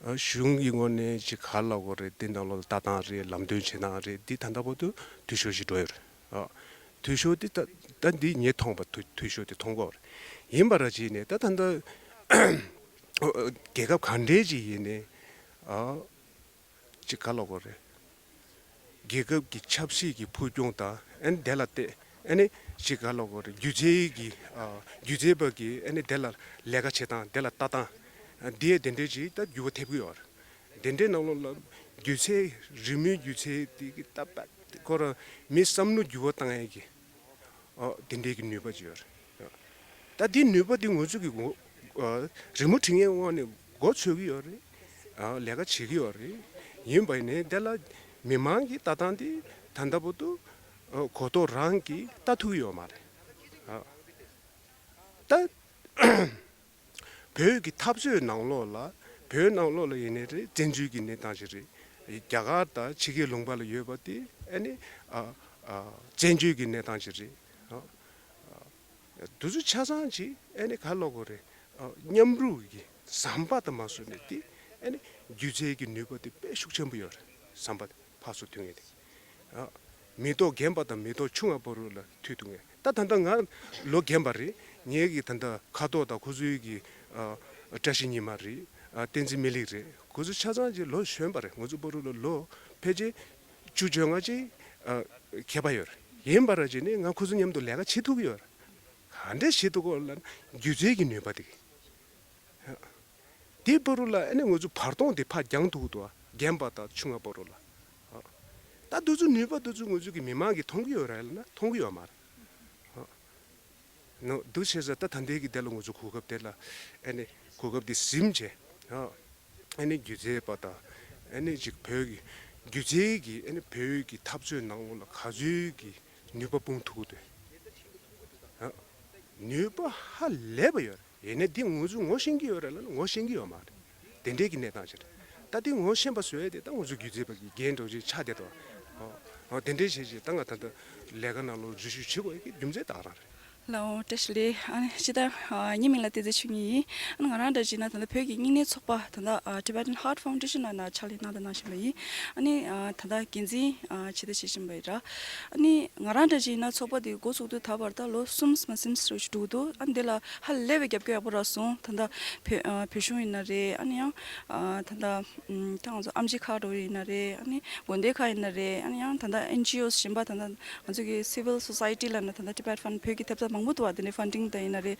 ཨ། གཞུང་གི་ངོས་ནས་ཅིག་ག་ལབ་དགོས་རེད། དེ་ནང་ལོགས་ལ་ལྟ་སྟངས་རེད། ལམ་སྟོན་བྱེད་སྟངས་རེད། འདི་ད་ལྟ་བར་དུ་འཐུས་ཤོར་ཞིག་འགྲོ་ཡོད་རེད། ཨ། འཐུས་ཤོར་དེ་ད་ད་འདི་ངས་མཐོང་བ། འཐུས་འཐུས་ཤོར་དེ་མཐོང་གི་ཡོད་རེད། ཡིན་པ་ར་བྱས་ནས་ད་ད་ལྟ་རྒྱལ་ཁབ་གང་འདྲའི་ཅིག་ཡིན་ནའི། ཨ། ཅིག་ག་ལབ་དགོས་རེད། རྒྱལ་ཁབ་ཀྱི་ཆབ་སྲིད་ཀྱི་འཕོ་འགྱུར་དང་ཨ་ནི་དེ་ལ་བལྟས། ཨ་ནི་ཅིག་ག་ལབ་དགོས་རེད། སྒྱུ་རྩལ་གྱི། ཨ། སྒྱུ་རྩལ་པ་གི་ཨ་ནི་དེ་ལ་ལས་ཀ་བྱེད་སྟངས། དེ་ལ་ལྟ་སྟངས། ཨ། དེ་དེ་འདྲའི་ཅིག་ད་འགྱུར་བ་ཐེབས་ཀྱི་ཡོད་རེད། དེ་འདྲའི་ནང་ལོགས་ལ་སྒྱུ་རྩལ། རི་མོའི་སྒྱུ་རྩལ་དེ་གི་ད་པད་ཁོ་རང་མི་བསམ་བློ་འགྱུར་བ་བཏང་ཡས་ཀྱི། ཨ། དེ་འདྲའི་གི་ནུས་པ་ཅིག་ཡོད་རེད། ད་འདི་ནུས་པ་འདི་ང་ཚོ་གི་ངོ་། ཨ། རི་མོ་འབྲི་མཁན་དབང་ནས་མགོ་ཚོས་ཀྱི་ཡོད་རེད། ཨ། ལས་ཀ་བྱེད་ཀྱི་ཡོད་རེད། ཡིན་པ་ཡིན་ནའི་དེ་ལ་མི་མང་གི་ལྟ་སྟངས་འདི་ད་ལྟ་བར་དུ། ཨ། གོ་རྟོགས་རང་གིས་ལྟ་ཐུབ་ཀྱི་ཡོད་མ་རེད། ཨ། ད་བོད་ཀྱི་འཐབ་རྩོད་ནང་ལོགས་ལ། བོད་ནང་ལོགས་ལ་ཡིན་ནའི་རེད། བཙན་འཛུལ་གྱི་གནས་སྟངས་ཤིག་རེད། རྒྱ་གར་དང་ཕྱི་རྒྱལ་ལུང་པ་ལ་ཡོད་པ་དེ་ཨ་ནི། ཨ། ཨ། བཙན་བྱོལ་གྱི་གནས་སྟངས་ཤིག་རེད། ཨ། ཨ། དེ་ཚོ་ཆ་ཚང་ཅིག་ཨ་ནི་ག་ལབ་དགོས་རེད། ཨ། མཉམ་རུབ་ཀྱི་ཟམ་པ་དང་མ་བཟོས་ནས་དེ་ཨ་ནི་སྒྱུ་རྩལ་གྱི་ནུས་པ་དེ་དཔེ་ཤུགས་ཆེན་པོ་ཡོད་རེད། ཟམ་པ་དེ་ཕར་ཚུར་མཐུད་མཁན་དེ། ཨ། མེ་ཏོག་རྒན་པ་དང་མེ་ཏོག་ཆུང་བ་བར་དུ་ལ་མཐུད་ཐུབ་མཁན། ད་ད་ལྟ་ང་ལོ་རྒན་པ་རེད། ངེད་ཀྱི་ད་ལྟ་ཁ་དོག་དང་ཁོ་ཚོའི་གི། ཨ། བཀྲ་ཤིས་ཉི་མ་རེད། ཨ། བསྟན་འཛིན་སྨན་གླིང་རེད། ཁོ་ཚོ་ཆ་ཚང་ཅིག་ལོ་གཞོན་པ་རེད། ང་ཚོ་བར་དུ་ལ་ལོ་ཕལ་ཆེར་བཅུ་བཅོ་ལྔ་ཅིག་ཨ། ཁྱད་པར་ཡོད་རེད། ཡིན་པ་ར་བྱས་ནས་ང་ཁོ་ཚོ་མཉམ་དུ་ལས་ཀ་བྱེད་ཐུབ་ཀྱི་ཡོད་རེད། ག་འདྲས་བྱེད་ཐུབ་ཀྱི་ཡོད་ལབ་ན་སྒྱུ་རྩལ་གྱི་ནུས་པ་དེ། དེའི་བར་དུ་ལ་ཨ་ནི་ང་ཚོ་བར་སྟོང་དེ་ཕར་འགྱངས་ཐུབ་ཀྱི་འདུག། ཨ། རྒན་པ་དང་ཆུང་བ་བར་དུ་ལ། ཨ། ད་དེ་ཚོ་ནུས་པ་དེ་ཚོ་ང་ཚོ་གི་མི་མང་གིས་མཐོང་གི་ཡོད་རེད་ལབ་ན་མཐོང་གི་ཡོད་མ་རེད། ཨ། ནོ། འདུག་བྱས་ཙང་ད་ད་ལྟའི་གི་དེ་ལ་ང་ཚོ་གོ་སྐབས་དེ་ལ་ཨ་ནི་གོ་སྐབས་དེ་ཟིན་བྱས། ཨ། ཨ་ནི་སྒྱུ་རྩལ་པ་དང་ཨ་ནི་ཅིག་བོད་ཀྱི་སྒྱུ་རྩལ་གྱིས་ཨ་ནི་བོད་ཀྱི་འཐབ་རྩོད་ནང་ལོགས་ལ་ག་ཚོད་ཀྱི་ནུས་པ་སྤུངས་ཐུབ་ཀྱི་འདུག། ཨ། ནུས་པ་ཧ་ལས་པ་ཡོད་རེད། ཡིན་ནའི་འདི་ང་ཚོས་ངོ་ཤེས་ཀྱི་ཡོད་རེད་ལབ་ན་ངོ་ཤེས་ཀྱི་ཡོད་མ་རེད། དེ་འདྲའི་གི་གནས་སྟངས་ཅིག་རེད། ད་འདི་ངོ་ཤེས་པ་བཟོ་ཡས་དེ་ད་ང་ཚོ་སྒྱུ་རྩལ་པ་གི་འགན་འདྲ་བོ་ཅིག་ཆགས་བསྡད་འདུག། ཨོ། ཨོ། དེ་འདྲའི་བྱས་བྱས་ད་ང་ད་ལྟ་ལས་ཀ་ནང་ལོགས་འཛུལ་ཞུགས་བྱེད་དགོས་ཡས་ཀྱི་རྒྱུ་མཚན་དེ་རང་རེད། ལགས་འོང་། བཀྲ་ཤིས་བདེ་ལེགས། ཨ་ནི་སྤྱིར་བཏང་། ཨ། ངའི་མིང་ལ་བསྟན་འཛིན་ཆོས་ཉིད་ཡིན། ཨ་ནི་ང་རང་འདྲ་བྱས་ན་ད་ལྟ་བོད་ཀྱི་སྙིང་ནད་ཚོགས་པ་ད་ལྟ། ཨ། Tibetan Heart Foundation ནང་ཕྱག་ལས་གནང་དང་གནང་བཞིན་པ་ཡིན། ཨ་ནི། ཨ། ད་ལྟ་འགན་འཛིན། ཨ། བྱེད་དང་བྱེད་བཞིན་པ་ཡིན་ར། ཨ་ནི་ང་རང་འདྲ་བྱས་ན་ཚོགས་པ་འདི་འགོ་ཚུགས་དུས་ད་བར་ད་ལོ་གསུམ་མ་ཟིན་ཙམ་ཞིག་འགྲོ་གི་འདུག། ཨ་ནི་འདི་ལ་ཧ་ལས་པའི་རྒྱབ་སྐྱོར་ཡག་པོ་རག་སོང་། ད་ལྟ་བོད། ཨ། བོད་གཞུང་ཡིན་ན་རེད། ཨ་ནི་ཡང་། ཨ། ད་ལྟ། ཨམ། ད་ང་ཚོ་ཨེམ་ཆི་ཁག་འདྲ་བོ་ཡིན་ན་རེད། ཨ་ནི་དགོན་སྡེ་ཁག་ཡིན་ན་རེད། ཨ་ནི་ཡང་ད་ལྟ་ཨེན་ཇི་ཨོ་གཞན་པ་ད་ལྟ་ང་ཚོ་གི་civil society ལབ་ན་ད་ལྟ་Tibet Fund བོད་ཀྱི་ཐེབས་རྩ་མང་པོ་འདུག་བ། དེ་འདྲའི་funding དང་ཡིན་ན་རེད།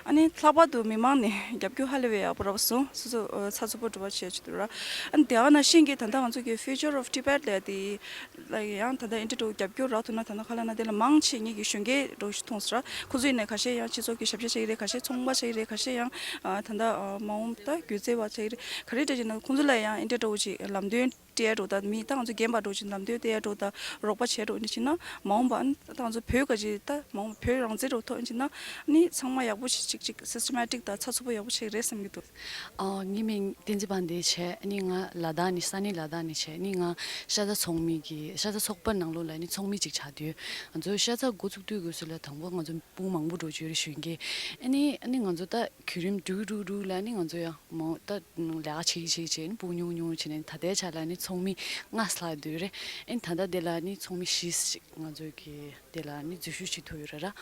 ཨ་ནི་ལྷག་པར་དུ་མི་མང་ནས་རྒྱབ་སྐྱོར་ཧ་ལས་པའི་ཡག་པོ་རག་སོང་། སོ་སོ། ཨ། ཚགས་ཚུད་པོ་འགྲོ་བ་བྱས་ཆེད་དུ་ར། ཨ་ནི་དེ་ག་ནང་བཞིན་གྱི་ད་ལྟ་ང་ཚོ་གི་Future of Tibet ལབ་དེ་ལ་ཡང་ད་ལྟ་ཨེ་འདྲ་འདྲ་བོ་རྒྱབ་སྐྱོར་རག་ཐུབ་ན། ད་ལྟ་ག་ལབ་ན་དེ་ལ་མང་ཆེ་ངེད་ཀྱི་གཞོན་སྐྱེས་འདྲ་བོ་ཞིག་མཐོང་སོང་ར། ཁོ་ཚོ་ཡིན་ནའི་ཁ་ཤས་ཡང་སྤྱི་ཚོགས་ཀྱི་ཞབས་ཕྱི་བྱེད་ཀྱི་རེད། ཁ་ཤས་ཚོང་པ་བྱེད་ཀྱི་རེད། ཁ་ཤས་ཡང་། ཨ། ད་ལྟ། ཨ། མ་འོངས་ད་སྒྱུ་རྩལ་བ་བྱེད་ཀྱི་རེད། ག་རེ་འདྲ་བྱས་ན་ཁོང་ཚོ་ལ་ཡང་ཨེ་འདྲ་འདྲ་བོ་ཅིག་ལམ་སྟོན་སྤྲད་ཡ་འདྲ་བོ་དང་། མི་ད་ང་ཚོ་རྒན་པ་འདྲ་བོ་ཅིག་ལམ་སྟོན་སྤྲད་ཡ་འདྲ་བོ་དང་། རོགས་པ་བྱས་འདྲ་བོ་འདི་བྱས་ན་མ་འོངས་པ་ཨ་ནི་ད་ང་ཚོ་བོད་ག་ཅིག་ད་མ་འོངས་པ་བོད་རང་བཙན་འདྲ་བོ་ཐོབ་ཡིན་བྱས་ན་ཨ་ནི་ཚང་མ་ཡག་པོ་ཞིག་ཅིག་ཅིག་systematic དང་ཚགས་ཚུད་པོ་ཡག་པོ་བྱེད་ཀྱི་རེད་བསམ་གྱི་འདུག། ཨ། ངའི་མིང་བསྟན་འཛིན་དཔལ་ལྡན་བྱས། ཨ་ནི་ང་ལ་དྭགས་ནས། ས་གནས་ལ་དྭགས་ནས་བྱས། ཨ་ནི་ང་ཤ་ཚ་ཚོགས་མི་གི། ཤ་ཚ་ཚོགས་པ་ནང་ལོགས་ལ་ཨ་ནི་ཚོགས་མི་ཅིག་ཆགས་དུས། ང་ཚོ་ཤ་ཚ་འགོ་བཙུགས་དུས་དགོས་སུ་ལ་དང་པོ་ང་ཚོ་སྤུན་མང་པོ་འགྲོ་བཅུག་རེ་ཞུ་གི། ཨ་ནི་ཨ་ནི་ང་ཚོ་ད་བརྒྱུད་རིམ་འགྲོ་གི་འགྲོ་གི་འགྲོ་གི་ལ་ཨ་ནི་ང་ཚོ་ཡང་མང་ད་ལས་ཀ་བྱེད་ཀྱི་བྱེད་ཀྱི་བྱས། ཨ་ནི་སྤུ་ཉུང་ཉུང་བྱས་ནས་ད་ལྟའི་ཆ་ལ་ཨ་ནི་ཚོགས་མི་ལྔ་ཙམ་ལྷག་འདུག་རེད། ཨ་ནི་ད་ལྟ་དེ་ལ་ཨ་ནི་ཚོགས་མི་བཞི་ཞིག་ང་ཚོ་གི་དེ་ལ་ཨ་ནི་འཛུལ་ཞུགས་བྱེད་ཐུབ་ཡོད་རེད་ར།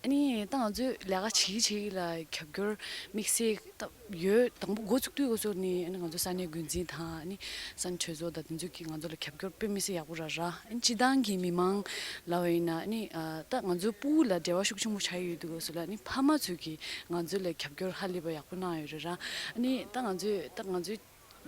ཨ་ནི་ད་ང་ཚོས་ལས་ཀ་བྱེད་ཀྱི་བྱེད་ཀྱི་ལ་རྒྱབ་སྐྱོར་དམིགས་བསལ་ད་ཡོད། དང་པོ་འགོ་བཙུགས་དུས་སྐབས་སུ་ནི་ཨ་ནི་ང་ཚོ་ས་གནས་འགོ་འཛིན་དང་ཨ་ནི་ས་གནས་གྲོས་ཚོགས་དང་དེ་ཚོ་གིས་ང་ཚོ་ལ་རྒྱབ་སྐྱོར་དཔེ་མི་སྲིད་ཡག་པོ་རག་ར། ཨ་ནི་སྤྱིར་བཏང་གི་མི་མང་ལབ་པ་ཡིན་ན་ཨ་ནི་ཨ་ད་ང་ཚོའི་སྤུ་གུ་ལ་འབྲེལ་བ་ཤུགས་ཆེན་པོ་ཆགས་ཡོད་དུས་སྐབས་སུ་ལ་ཨ་ནི་ཕ་མ་ཚོས་ཀྱིས་ང་ཚོ་ལ་རྒྱབ་སྐྱོར་ཧ་ལས་པ་ཡག་པོ་གནང་ཡོད་རེད་ར། ཨ་ནི་ད་ང་ཚོས་ད་ང་ཚོའི་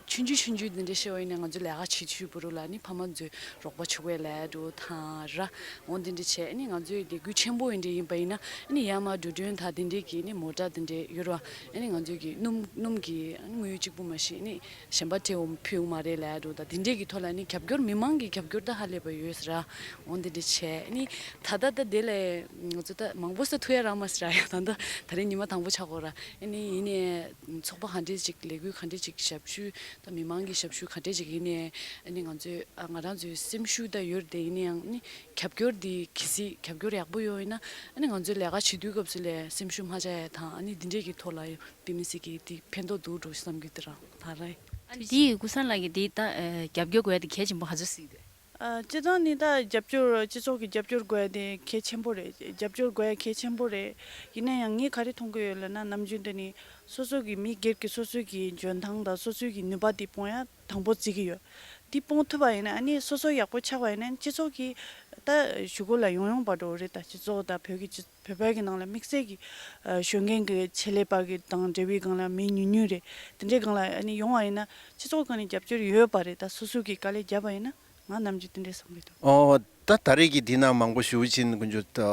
ཆུང་ཆུང་ཆུང་ཆུང་འདི་འདྲ་བཤད་པ་ཡིན་ན་ང་ཚོ་ལས་ཀ་བྱེད་དུས་བར་དུ་ལ་ཨ་ནི་ཕ་མ་ཚོས་རོགས་པ་བྱེད་དགོས་ལབ་འདྲ་བོ་དང་ར། འོ་འདི་འདྲ་བྱས། ཨ་ནི་ང་ཚོའི་ལས་འགུལ་ཆེན་པོ་འདི་འདྲ་ཡིན་པ་ཡིན་ན་ཨ་ནི་ཡར་མར་འགྲོ་གྲོན་དང་དེ་འདྲའི་གི་ཨ་ནི་མོ་ཊ་དེ་འདྲ་ཡོད་ར། ཨ་ནི་ང་ཚོའི་གི་སྣུམ་སྣུམ་གི་ཨ་ནི་དངུལ་གཅིག་པུ་མ་གཞི་ཨ་ནི་གཞན་པ་སྤྲད་འོང་ཕུལ་འོང་མ་རེད་ལབ་འདྲ་བོ་དང་། དེ་འདྲའི་གི་ཐོག་ལ་ཨ་ནི་རྒྱབ་སྐྱོར་མི་མང་གི་རྒྱབ་སྐྱོར་ད་ཧ་ལས་པ་ཡོད་ཟེར་ར། འོ་འདི་འདྲ་བྱས། ཨ་ནི་ད་ལྟ་ད་དེ་ལས་ང་ཚོ་ད་མང་པོ་ཟ་ཐུབ་ཡ་རག་མ་སོང་ར། ཡ་ད་ལྟ་ད་རེས་ཉི་མ་དང་པོ་ཆགས་ཀྱི་ཡོད་ར། ཨ་ནི་ཡིན་ནའི་ཚོགས་པ་ག་འདྲས་ཅིག་ལས་འགུལ་ག་འདྲས་ཅིག་ཞབས་ཞུ་ ད་མི་མང་གི་ཞབས་ཞུ་ག་འདྲས་ཅིག་ཡིན་ནའི་ཨ་ནི་ང་ཚོས་ཨ་ང་རང་ཚོའི་སེམས་ཤུགས་ད་ཡོད་རེད་དེ། ཡིན་ན་ཡང་ཨ་ནི་རྒྱབ་སྐྱོར་འདི་གལ་སྲིད་རྒྱབ་སྐྱོར་ཡག་པོ་ཡོད་ཡིན་ན་ཨ་ནི་ང་ཚོའི་ལས་ཀ་བྱེད་དུས་སྐབས་སུ་ལས་སེམས་ཤུགས་མ་ཆག་ཡ་དང་ཨ་ནི་འདི་འདྲས་ཀྱི་ཐོག་ལ་དཔེ་མི་སྲིད་ཀྱི་འདི་ཕན་ཐོགས་འདུག་འགྲོ་བསམ་གྱི་འདི་རང་ད་རེད། ཨ་འདི་ཀུན་བཟང་ལགས་ཀྱིས་འདི་ད་ཨ་རྒྱབ་སྐྱོར་དགོས་ཡ་དེ་གལ་ཆེན་པོ་ག་ཚོད་གཟིགས་འདུག་ཨ། སྤྱིར་བཏང་ནི་ད་རྒྱབ་སྐྱོར་སྤྱི་ཚོགས་ཀྱི་རྒྱབ་སྐྱོར་དགོས་ཡ་དེ་གལ་ཆེན་པོ་རེད། རྒྱབ་སྐྱོར་དགོས་ཡ་གལ་ཆེན་པོ་རེད། ཡིན་ན་ཡང་ངས་ག་རེ་མཐོང་གི་ཡོད་ལབ་ན་ནམ་རྒྱུན་དེ་ནི་སོ་སོ་གི་མི་སྒེར་གྱི་སོ་སོའི་གི་འཇོན་ཐང་དང་སོ་སོའི་གི་ནུས་པ་དེ་སྤུངས་ཡ་དང་པོ་བརྩི་གི་ཡོད། དེ་སྤུངས་ཐུབ་པ་ཡིན་ན་ཨ་ནི་སོ་སོ་ཡག་པོ་ཆགས་པ་ཡིན་ན་སྤྱི་ཚོགས་ཀྱི་ད་གཞུག་གུ་ལ་ཡོང་ཡོང་བ་འགྲོ་གི་རེད། ད་སྤྱི་ཚོགས་ད་བོད་ཀྱི་སྤྱི་བོད་པའི་གི་ནང་ལ་དམིགས་བསལ་གྱི་ཨ་གཞོན་སྐྱེས་ཀྱི་ཆེད་ལས་པ་གི་དང་འབྲེལ་བའི་སྒང་ལ་མི་ཉུང་ཉུང་རེད། དེ་འདྲའི་སྒང་ལ་ཨ་ནི་ཡོང་བ་ཡིན་ན་སྤྱི་ཚོགས་སྒང་ནས་རྒྱབ་སྐྱོར་ཡོད་པ་རེད། ད་སོ་སོ་གི་དཀའ་ལས་བརྒྱབ་པ་ཡིན་ན། ང་ནམ་རྒྱུན་དེ་འདྲས་བསམ་གྱི་འདུག་ཨོ། ད་ད་རེས་ཀྱི་འདི་ནང་མང་པོ་ཞུ་བ་ཅིན་དཀོན་མཆོག་ད་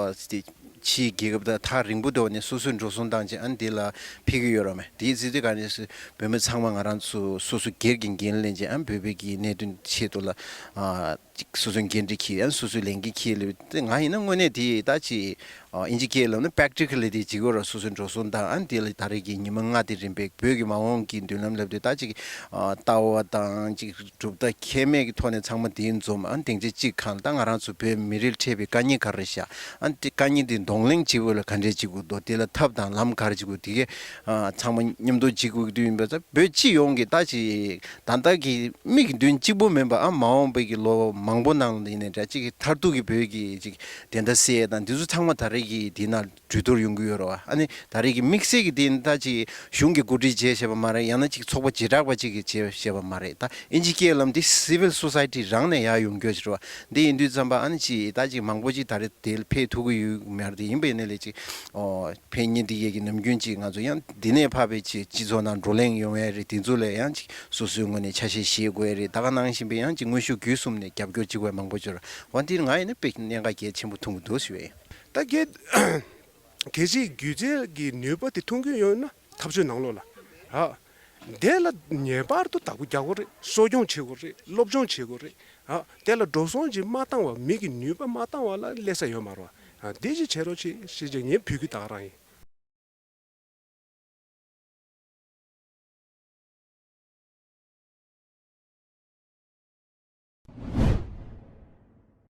ཕྱིའི་རྒྱལ་ཁབ་དང་ཐག་རིང་པོ་འདུག་ནས་སོ་སོའི་འགྲོ་སོང་བཏང་ཅིང་ཨ་ནི་འདི་ལ་ཕེབས་ཀྱི་ཡོད་ར་མེད། དེའི་ཟེར་དུས་ག་ནས་སུ་བོད་མི་ཚང་མ་ང་རང་ཚོ་སོ་སོ་སྒེར་གྱི་འགན་ལེན་ཅིང་ཨ་བོད་པའི་གི་གནད་དོན་ཆེད་དུ་ལ་ཨ་ཅིག་སོ་སོའི་འགན་འཁྲི་འཁྱེར་ཨ་སོ་སོའི་ལས་འགན་འཁྱེར་ལེ་དེ་ང་ཡིན་ན་དངོས་གནས་དེ་ད་ཅིག་ཨིན་ཇི་སྐད་ལབ་ན་པེག་ཊི་ཀལ་ལི་དེ་ཅིག་ཡོད་ར། སོ་སོའི་འགྲོ་སོང་དང་ཨ་ནི་དེ་ལ་ད་རེས་ཀྱི་ཉི་མ་ལྔ་དེ་རིམ་པས་བོད་ཀྱི་མ་འོངས་ཀྱི་མདུན་ལམ་ལབ་དུས་ད་ཅིག་ཨ་ལྟ་བ་དང་ཅིག་གྲུབ་མཐའ་ཁེལ་མེད་ཀྱི་ཐོག་ནས་ཚང་མ་དེ་འཛོམས་ཨ་ནི་སྡིངས་ཆ་གཅིག་སྒང་ད་ང་རང་ཚོ་བོད་མི་རིགས་འཕྲད་པའི་དཀའ་ངལ་ག་རེ་ཤག་ཨ་ནི་དེ་དཀའ་ངལ་དེ་གདོང་ལེན་བྱེད་དགོས་ལ་ག་འདྲས་བྱེད་དགོས་འདུག་དེ་ལ་ཐབས་དང་ལམ་ག་རེ་བྱེད་དགོས་དེ་གས་ཨ་ཚང་མ་མཉམ་དུ་བྱེད་དགོས་ཀྱི་དུས་ཡིན་པ་ད་བོད་སྤྱི་ཡོངས་ཀྱི་ད་ཅིག་ད་ལྟ་གི་མིག་མདུན་གཅིག་པོ་མིན་པ་ཨ་མ་འོངས་པའི་གི་ལོ་མང་པོ་ནང་ལ་ཡིན་ནའི་འདྲ་ཅིག་གི་མཐར་ཐུག་གི་བོད་ཀྱི་ཅིག་བདེན་མཐའ་གསལ་དང་འདི་ཚོ་ཚང་མ་ད་རེས་ཀྱི་འདི་ན་གྲོས་བསྡུར་ཡོང་གི་ཡོད་རེད་བ། ཨ་ནི་ད་རེས་ཀྱི་དམིགས་བསལ་གྱི་འདི་ད་ཅིག་གཞུང་གི་འགོ་ཁྲིད་བྱས་བྱས་པ་མ་རེད། ཡང་ན་ཅིག་ཚོགས་པ་བྱེ་བྲག་པ་ཅིག་གིས་བྱས་བྱས་པ་མ་རེད། ད་ཨིན་ཇི་སྐད་ལམ་འདི་སི་ཝིལ་སོ་སའི་ཊི་རང་ནས་ཡར་ཡོང་རྒྱུ་ཞིག་རེད་བ། འདི་ཡིན་དུས་ཙམ་པ་ཨ་ནི་ཅིག་ད་ཅིག་མང་པོ་ཅིག་ད་རེས་དེ་ཕེབས་ཐུབ་ཀྱི་ཡོད་མ་རེད། དེ་ཡིན་པ་ཡིན་ན་ལས་ཅིག་ཨོ་ཕེབས་མཁན་འདི་གས་ཀྱི་ནམ་རྒྱུན་ཅིག་ང་ཚོ་ཡང་འདི་ནས་ཕར་བའི་ཅིག་སྤྱི་ཚོགས་ནང་བགྲོ་གླེང་ཡོང་ཡ་རེད། དེ་ཚོ་ལ་ཡང་ཅིག་སོ་སོའི་ངོས་ནས་ཆ་ཤས་བཞེས་དགོས་རེད། ད་ག་ནང་བཞིན་པའི་ཡང་ཅིག་དངོས་ཤུགས་བརྒྱུད་གསུམ་ནས་རྒྱབ་སྐྱོར་བྱེད་དགོས་མང་པོ་ཅིག་ཡོད་རེད་བ། འདིར་ང་ཡིན་ན་དཔེ་གནད་འགག་གལ་ཆེན་པོ་མཐོང་གི་འདུག་ཞུ་བ་ཡིན། ད་གལ་གལ་སྲིད་སྒྱུ་རྩལ་གྱི་ནུས་པ་དེ་མཐོང་གི་ཡོད་ན་ཐབས་ཇུས་ནང་ལོགས་ལ་ཨ་དེ་ལ་ངེས་པར་དུ་བདག་པོ་རྒྱག་དགོས་རེད། གསོ་སྐྱོང་བྱེད་དགོས་རེད། སློབ་སྦྱོང་བྱེད་དགོས་རེད། ཨ་དེ་ལ་འགྲོ་སོང་ཅིག་མ་བཏང་བ་མི་གི་ནུས་པ་མ་བཏང་བ་ལ་སླེབས་ས་ཡོད་མ་རེད་བ། ཨ་དེ་ཅིག་བྱེད་རོགས་བྱེད་ཞེས་ཀྱང་ངས་འབོད་སྐུལ་ད་ག་རང་ཡིན།